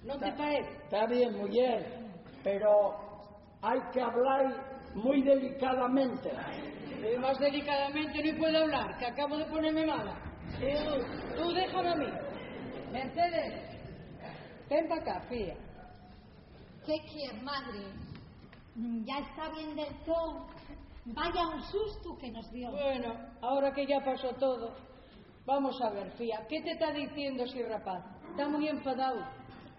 ¿No te parece? Está bien, mujer, pero hai que hablar muy delicadamente. Eh, más delicadamente no puedo hablar, que acabo de ponerme mala. Eh, tú déjame a mí. Mercedes, ven pa acá, fía. ¿Qué quier, madre? Mm, ya está bien del todo. Vaya un susto que nos dio. Bueno, ahora que ya pasó todo, vamos a ver, fía, ¿qué te está diciendo ese rapaz? Está muy enfadado.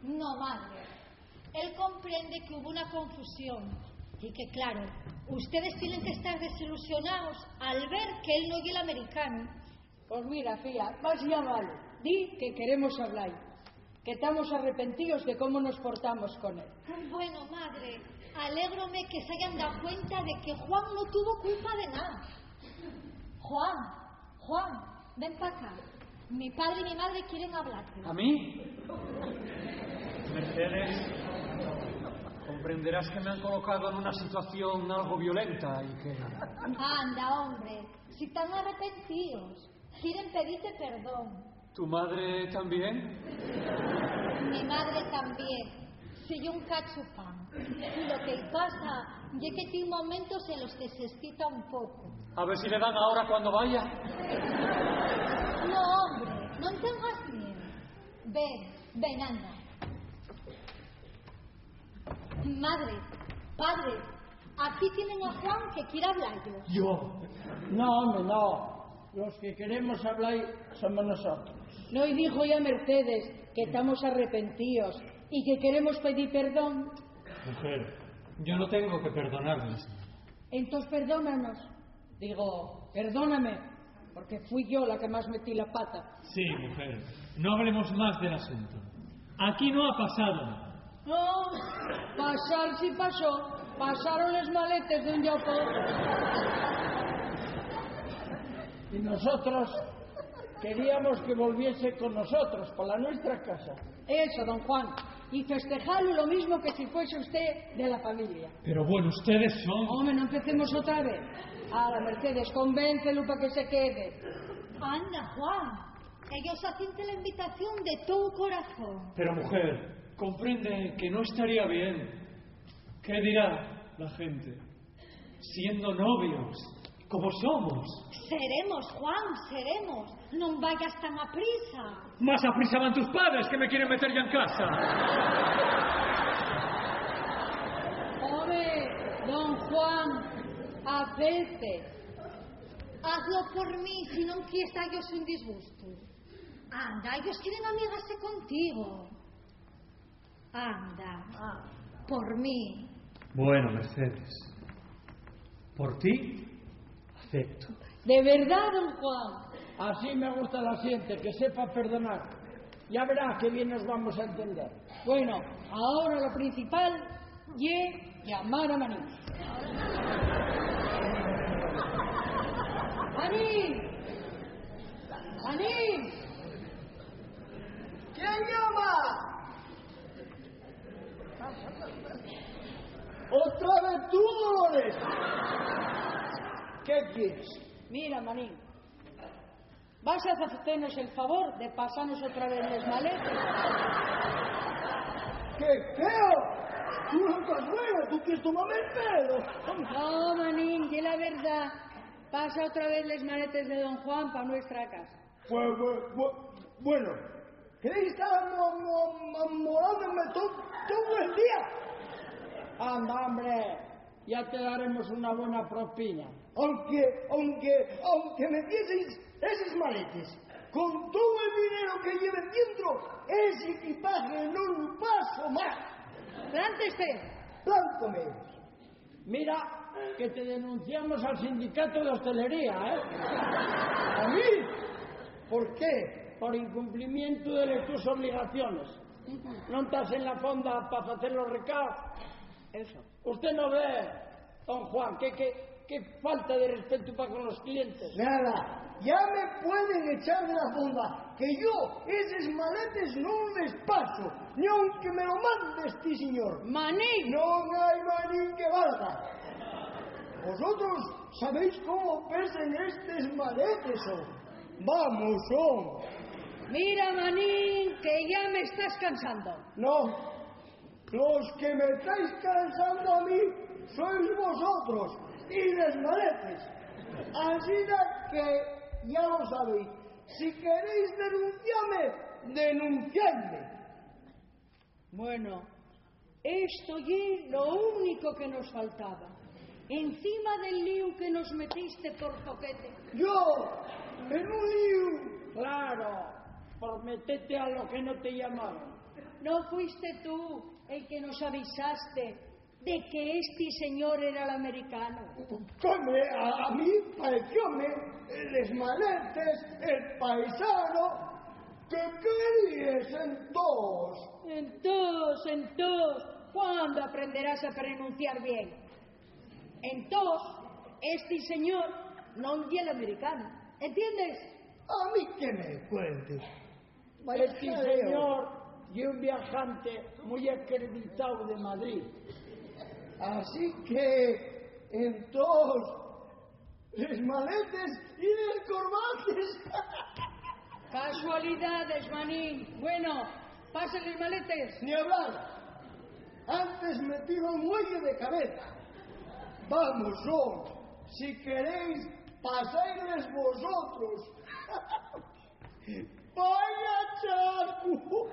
No, madre. Él comprende que hubo una confusión y que, claro, ustedes tienen que estar desilusionados al ver que él no ye el americano. Pues mira, fía, vas llamalu, di que queremos hablar, que estamos arrepentíos de cómo nos portamos con él. Bueno, madre, alégrome que se hayan dado cuenta de que Juan no tuvo culpa de nada. Juan, Juan, ven pa acá. Mi padre y mi madre quieren hablarte. ¿A mí? Mercedes, comprenderás que me han colocado en una situación algo violenta y que... Anda, hombre, si están arrepentidos, quieren pedirte perdón. ¿Tu madre también? Mi madre también. Soy un cachupán. Y lo que pasa es que tiene momentos en los que se excita un poco. A ver si le dan ahora cuando vaya. No, hombre, no tengas miedo. Ven, ven, anda. Madre, padre, aquí tienen a Juan que quiere hablar yo. ¿Yo? No, hombre, no. Los que queremos hablar somos nosotros. No, y dijo ya Mercedes que estamos arrepentidos y que queremos pedir perdón. Mujer, yo no tengo que perdonarle, señora. Entonces perdónanos. Digo, perdóname, porque fui yo la que más metí la pata. Sí, mujer, no hablemos más del asunto. Aquí no ha pasado nada. No, pasar sí pasó. Pasaron les maletes de un llau pa otro. Y nosotros queríamos que volviese con nosotros, pa la nuestra casa. Eso, don Juan. Y festejalu lo mismo que si fuese usted de la familia. Pero bueno, ustedes son... Home, no empecemos otra vez. Ala, Mercedes, convéncelu pa que se quede. Anda, Juan. Ellos hacen la invitación de todo corazón. Pero, mujer, comprende que no estaría bien. ¿Qué dirá la gente? Siendo novios, como somos. Seremos, Juan, seremos. No vayas tan aprisa. Más aprisa van tus padres, que me quieren meter ya en casa. Home, don Juan, acepte. Hazlo por mí, si no quiero estar yo sin disgusto. Anda, ellos quieren amigarse contigo. Anda, por mí. Bueno, Mercedes, por ti, acepto. ¿De verdad, don Juan? Así me gusta la gente, que sepa perdonar. Ya verá qué bien nos vamos a entender. Bueno, ahora lo principal ye llamar a Manín. ¡Manín! ¡Manín! ¿Quién llama? ¿Otra vez tú, Dolores? ¿Qué quieres? Mira, Manín, vas a facenos el favor de pasanos otra vez les maletes. ¡Qué feo! Tú no estás buena, tú quieres tomarme el pelo. No, Manín, ye la verdad. Pasa otra vez les maletes de don Juan pa nuestra casa. Bu-, bu-, bu-, bueno, ¿queréis estar mo-, mo-, mo-, morándome to-, todo el día? Anda, hombre, ya te daremos una buena propina. Aunque, aunque, aunque me dieseis eses maletes, con todo el dinero que lleven dientro, ese equipaje no lo paso más. Plántese. Plántome. Mira que te denunciamos al sindicato de hostelería, ¿eh? ¿A mí? ¿Por qué? Por incumplimiento de tus obligaciones. ¿No estás en la fonda para hacer los recados? Eso. ¿Usted no ve, don Juan, qué, qué, qué falta de respetu pa con los clientes? Nada, ya me pueden echar de la fonda, que yo eses maletes non les paso, ni aunque me lo mande este señor. Manín. Non hai manín que valga. ¿Vosotros sabéis cómo pesen estes maletes, hom? Vamos, hom. Mira, manín, que ya me estás cansando. No, los que me estáis cansando a mí sois vosotros y les maletes. Asina que ya lo sabéis. Si queréis denunciarme, denunciadme. Bueno, esto ye lo único que nos faltaba. Encima del líu que nos metiste por zoquete. ¿Yo? ¿En un líu? Claro, por metete a lo que no te llamaron. ¿No fuiste tú el que nos avisaste de que esti señor era l'americanu? Home, a, a mí parecióme les maletes, el paisano. ¿Qué queríes, entós? Entós, entós, ¿cuándo aprenderás a pronunciar bien? Entós, esti señor non ye l'americanu, ¿entiendes? ¿A mí qué me cuentes? Esti señor ye un viajante mui acreditáu de Madrid. Asina que, entós, les maletes y les corbates. Casualidades, manín. Bueno, pase les maletes. Ni hablar. Antes me tiro un muelle de cabeza. Vamos, hom, si queréis, pasáisles vosotros. ¡Vaya chascu!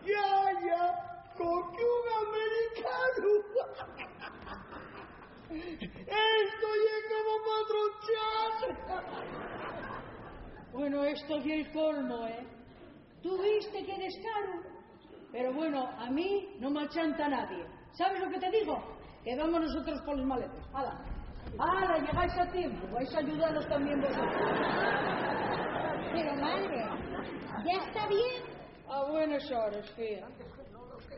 Ya, ya, coqué un americanu. Esto ye como pa troncharse. Bueno, esto ye el colmo, ¿eh? ¿Tú viste qué descaru? Pero bueno, a mí no me achanta nadie. ¿Sabes lo que te digo? Que vamos nosotros por los maletes. ¡Hala! ¡Hala! Llegáis a tiempo. Vais a ayudaros también vosotros. Pero, madre, ya está bien. A buenas horas, fía.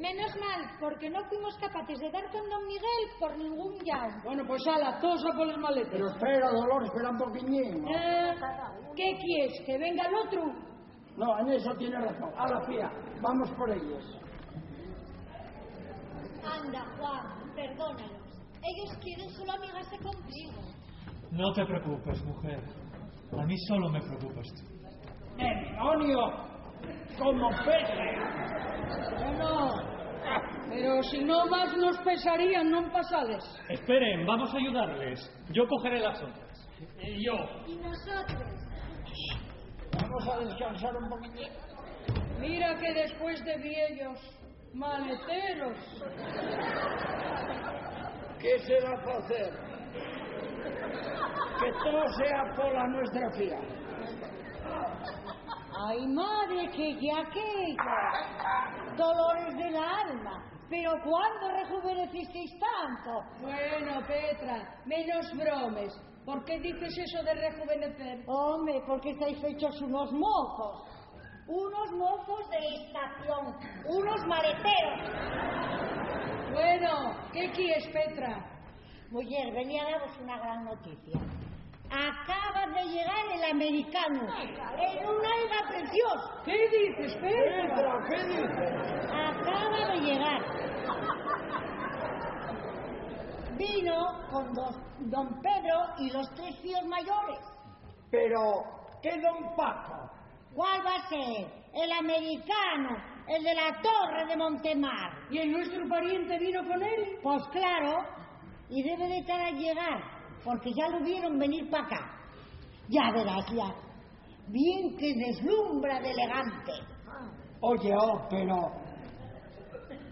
Menos mal, porque no fuimos capaces de dar con don Miguel por ningún llau. Bueno, pues hala, todos a por los maletes. Pero espera, Dolores, espera un poquiñín. Eh, ¿qué quieres? ¿Que venga el otro? No, en eso tiene razón. Hala, fía, vamos por ellos. Anda, Juan, perdónalos. Ellos quieren solo amigarse contigo. No te preocupes, mujer. A mí solo me preocupas tú. ¡Demonio! ¡Cómo pesa! Bueno, pero si no más nos pesarían, ¿no, pasales? Esperen, vamos a ayudarles. Yo cogeré las otras. Y yo. Y nosotros. Vamos a descansar un poquitín. Mira que después de viejos maleteros. ¿Qué se va a hacer? Que todo sea por la nuestra fía. Ay, madre, que ya, que ya. Dolores del alma. Pero ¿cuándo rejuvenecisteis tanto? Bueno, Petra, menos bromes. ¿Por qué dices eso de rejuvenecer? Home, porque estáis fechos unos mozos. Unos mozos de estación, unos maleteros. Bueno, ¿qué quieres, Petra? Mujer, venía a daros una gran noticia. Acaba de llegar el americano en un aiga precioso. ¿Qué dices, Petra? Petra, ¿qué dices? Acaba de llegar. Vino con dos, don Pedro y los tres fíos mayores. Pero, ¿qué don Paco? ¿Cuál va a ser? El americano, el de la torre de Montemar. ¿Y el nuestro pariente vino con él? Pues claro, y debe de estar al llegar, porque ya lo vieron venir pa acá. Ya verás, ya. Bien que deslumbra de elegante. Oye, oh, pero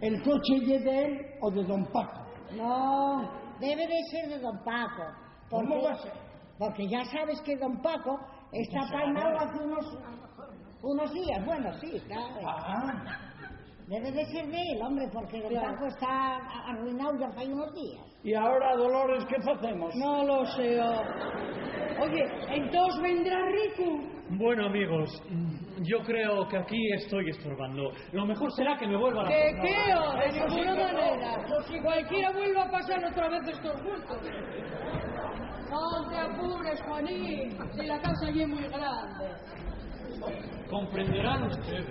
¿el coche ye de él o de don Paco? No, debe de ser de don Paco. ¿Cómo va a ser? Porque ya sabes que don Paco está palmado hace unos, unos días. Bueno, sí, claro. Ah. Debe de ser de él, hombre, porque don Claro. Paco está a-, arruinao ya fai unos días. ¿Y ahora, Dolores, qué facemos? No lo sé, oh. Oye, ¿entós vendrá rico? Bueno, amigos, mm, yo creo que aquí estoy estorbando. Lo mejor será que me vuelva la ¿Qué, qué, oh? De ninguna manera. Cualquiera vuelva a pasar otra vez estos gustos. No te apures, Juanín, si la casa ya es muy grande. Comprenderán ustedes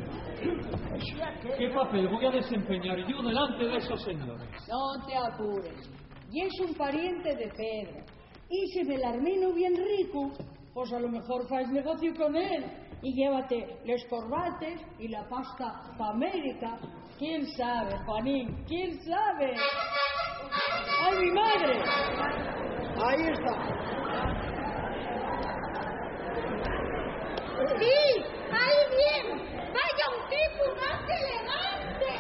qué papel voy a desempeñar yo delante de esos señores. No te apures. Y es un pariente de Pedro. Y si Belarmino bien rico, pues a lo mejor fais negocio con él. Y llévate les corbates y la pasta pa América. ¿Quién sabe, Juanín? ¿Quién sabe? ¡Ay, mi madre! Ahí está. Sí, ahí bien. Vaya un tipo más elegante.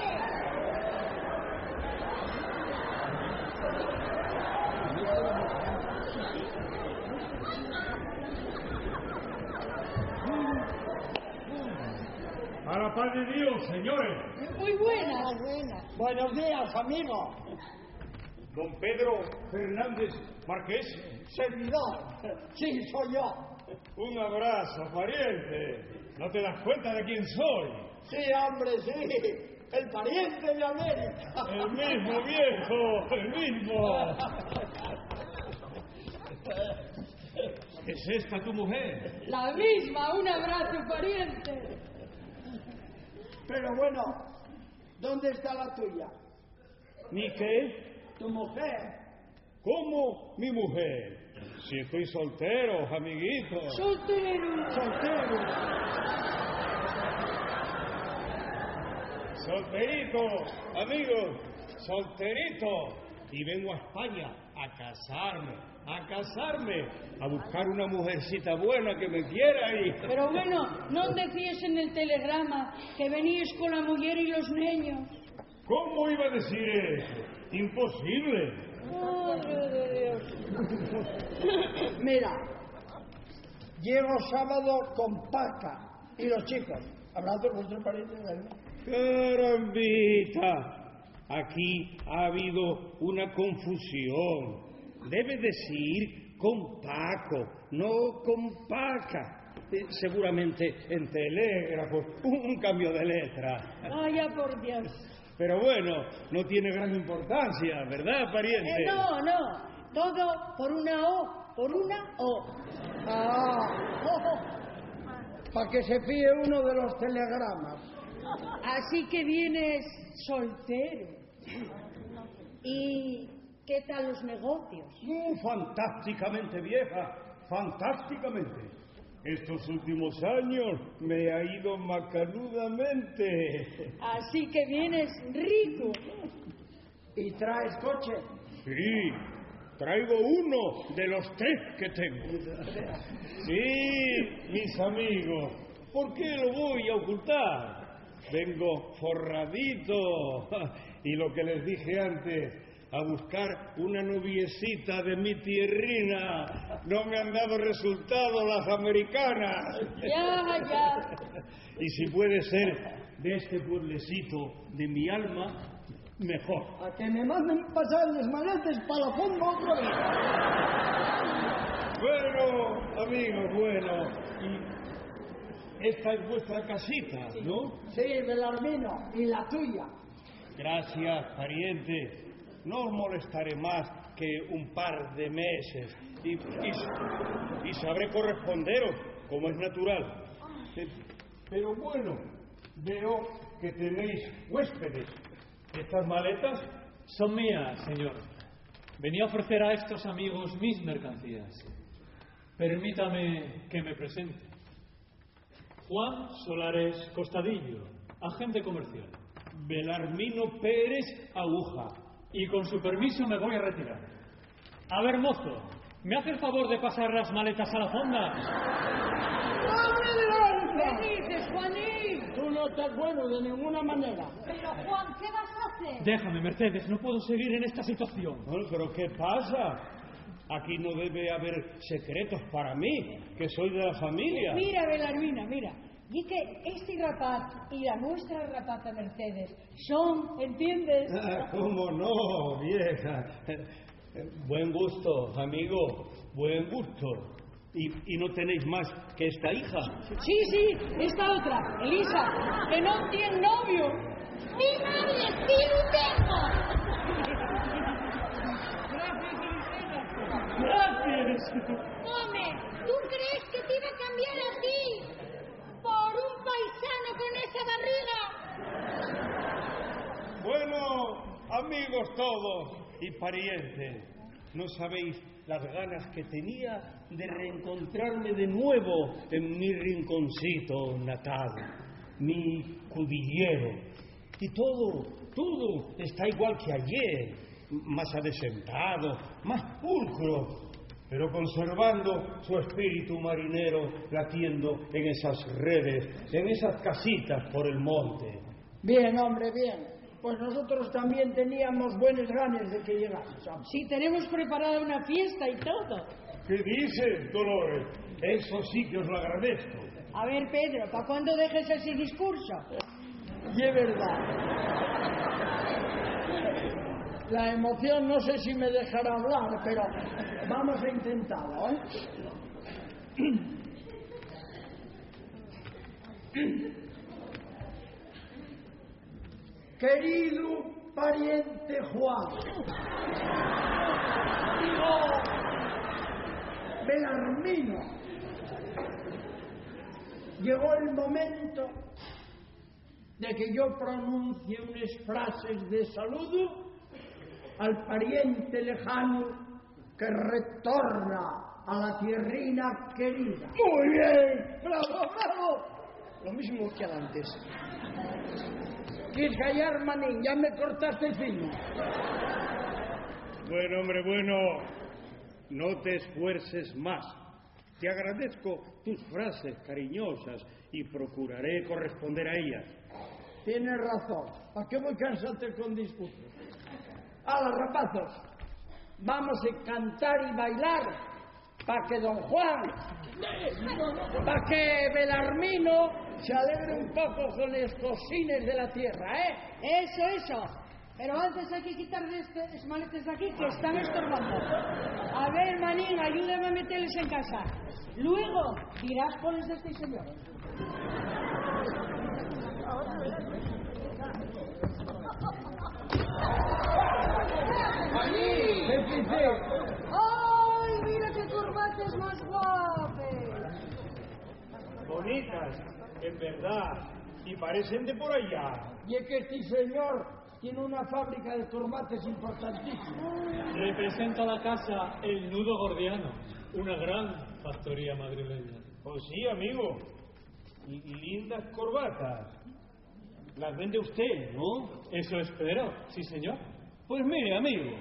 A la paz de Dios, señores. Muy buenas. Buenos días, amigo. Don Pedro Fernández Marqués. Servidor. Sí, soy yo. Un abrazo, pariente. ¿No te das cuenta de quién soy? Sí, hombre, sí. El pariente de América. El mismo, viejo, el mismo. ¿Es esta tu mujer? La misma, un abrazo, pariente. Pero bueno, ¿dónde está la tuya? ¿Mi qué? Tu mujer. ¿Cómo mi mujer? Si estoy soltero, amiguito. Soltero. Soltero. Solterito, amigo, solterito. Y vengo a España a casarme, a casarme, a buscar una mujercita buena que me quiera y... Pero bueno, ¿no decías en el telegrama que venías con la mujer y los niños? ¿Cómo iba a decir eso? Imposible. Madre de Dios. Mira, llego sábado con Paca y los chicos. Hablad con vuestro pariente, ¿verdad? Carambita, aquí ha habido una confusión. Debe decir con Paco, no con Paca. Eh, seguramente en telégrafo, un, un cambio de letra. Vaya por Dios. Pero bueno, no tiene gran importancia, ¿verdad, pariente? Eh, no, no. Todo por una O, por una O. Ah, pa' que se fíe uno de los telegramas. Así que vienes soltero. ¿Y qué tal los negocios? Mm, fantásticamente, vieja, fantásticamente. Estos últimos años me ha ido macanudamente. Así que vienes rico. ¿Y traes coche? Sí, traigo uno de los tres que tengo. Sí, mis amigos, ¿por qué lo voy a ocultar? Vengo forradito. Y lo que les dije antes, a buscar una noviecita de mi tierrina. No me han dado resultado las americanas. Ya, ya. Y si puede ser de este pueblecito de mi alma, mejor. A que me manden pasar les maletes pa la fonda otra vez. Bueno, amigos, bueno. Y esta es vuestra casita, ¿no? Sí, Belarmino, y la tuya. Gracias, pariente. No os molestaré más que un par de meses y, y, y sabré corresponderos, como es natural. Eh, pero bueno, veo que tenéis huéspedes. Estas maletas son mías, señor. Venía a ofrecer a estos amigos mis mercancías. Permítame que me presente. Juan Solares Costadillo, agente comercial. Belarmino Pérez Aguja. Y con su permiso me voy a retirar. A ver, mozo, ¿me hace el favor de pasar las maletas a la fonda? ¡Hombre de la... ¿Qué dices, Juanín? Tú no estás bueno de ninguna manera. Pero, Juan, ¿qué vas a hacer? Déjame, Mercedes, no puedo seguir en esta situación. Bueno, pero ¿qué pasa? Aquí no debe haber secretos para mí, que soy de la familia. Mira, Belarmina, mira. Ye que esti rapaz y la nuestra rapaza Mercedes son, ¿entiendes? Ah, ¿cómo no, vieja? Buen gusto, amigo, buen gusto. ¿Y, y no tenéis más que esta hija? Sí, sí, esta otra, Elisa, que no tiene novio. ¡Mi madre, sí lo tengo! Gracias. Home, ¿tú crees que te iba a cambiar a ti por un paisano con esa barriga? Bueno, amigos todos y parientes, no sabéis las ganas que tenía de reencontrarme de nuevo en mi rinconcito natal, mi cudillero. Y todo, todo está igual que ayer, más adesentado, más pulcro, pero conservando su espíritu marinero, latiendo en esas redes, en esas casitas por el monte. Bien, hombre, bien. Pues nosotros también teníamos buenas ganas de que llegases, hombre. Sí, tenemos preparada una fiesta y todo. ¿Qué dices, Dolores? Eso sí que os lo agradezco. A ver, Pedro, ¿pa cuándo dejes ese discurso? Y es verdad. La emoción no sé si me dejará hablar, pero vamos a intentarlo, ¿eh? Querido pariente Juan, digo, Belarmino, llegó el momento de que yo pronuncie unas frases de saludo al pariente lejano que retorna a la tierrina querida. Muy bien, bravo, bravo. Lo mismo que antes. ¿Quieres callar, manín? Ya me cortaste fino. Bueno, hombre, bueno, no te esfuerces más. Te agradezco tus frases cariñosas y procuraré corresponder a ellas. Tienes razón. ¿Pa qué voi cansate con discursos? Ala, rapazos, vamos a cantar y bailar pa que don Juan, pa que Belarmino se alegre un poco con les cosines de la tierra, ¿eh? Eso, eso. Pero antes hai que quitar este, es maletes d'equí que están estorbando. A ver, manín, ayúdame a meteles en casa. Luego irás poles d'esti señor. ¡Ai, mira qué corbates más guapes! Bonitas, en verdad, y parecen de por allá. Y es que este señor tiene una fábrica de corbates importantísima. Representa la casa El Nudo Gordiano, una gran factoría madrileña. Pues sí, amigo. Y, y lindas corbatas. Las vende usted, ¿no? Eso espero, sí, señor. Pues mire, amigo,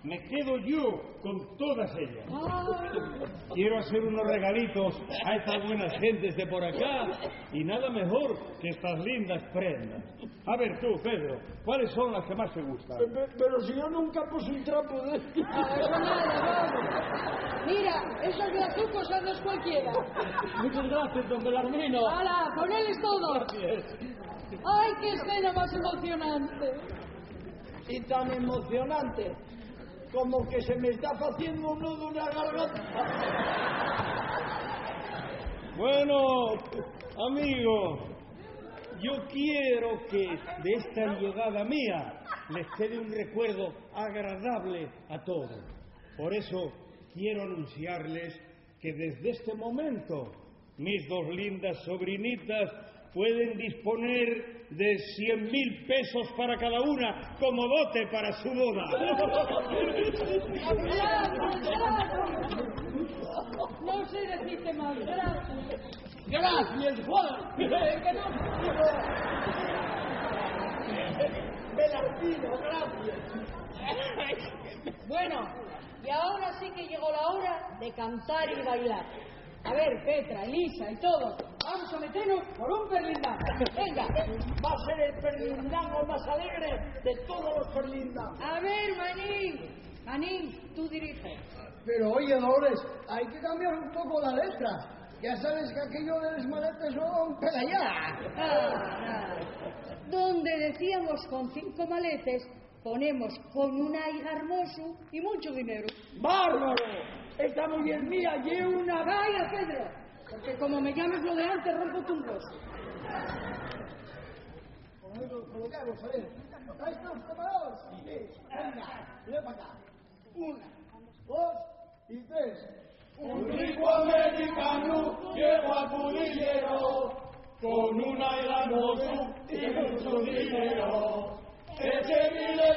me quedo yo con todas ellas. Quiero hacer unos regalitos a estas buenas gentes de por acá y nada mejor que estas lindas prendas. A ver tú, Pedro, ¿cuáles son las que más te gustan? Pe-, pe-, pero si yo nunca puse un trapo de... Ah, eso nada, vamos. Mira, esos brazucos son los cualquiera. Muchas gracias, don Belarmino. Ala, con él es todo. Gracias. ¡Ay, qué escena más emocionante! Y tan emocionante como que se me está haciendo un nudo en la garganta. Bueno, amigo, yo quiero que de esta llegada mía les quede un recuerdo agradable a todos. Por eso quiero anunciarles que desde este momento mis dos lindas sobrinitas pueden disponer de cien mil pesos para cada una como dote para su boda. No sé decirte más, gracias. Gracias, Juan. Que no. Belarmino, gracias. Bueno, y ahora sí que llegó la hora de cantar y bailar. A ver, Petra, Elisa y todos, vamos a meternos por un perlindán. Venga. Va a ser el perlindán más alegre de todos los perlindanes. A ver, Manín. Manín, tú dirige. Pero oye, Dolores, hay que cambiar un poco la letra. Ya sabes que aquello de les maletes no va pela ya. Ah, ah. Donde decíamos con cinco maletes, ponemos con un aiga hermosu y mucho dinero. ¡Bárbaro! Esta muyer mía ye una... ¡Calla, Pedro! Porque como me llames lo de antes, rompo un hueso. Con eso, con lo que hago, ¿sabes? ¿Estáis todos preparados? Sí. Venga, mira para acá. Una, dos y tres. Un ricu americanu llegó a Cudillero con un aiga hermosu y mucho dinero. Ese dinero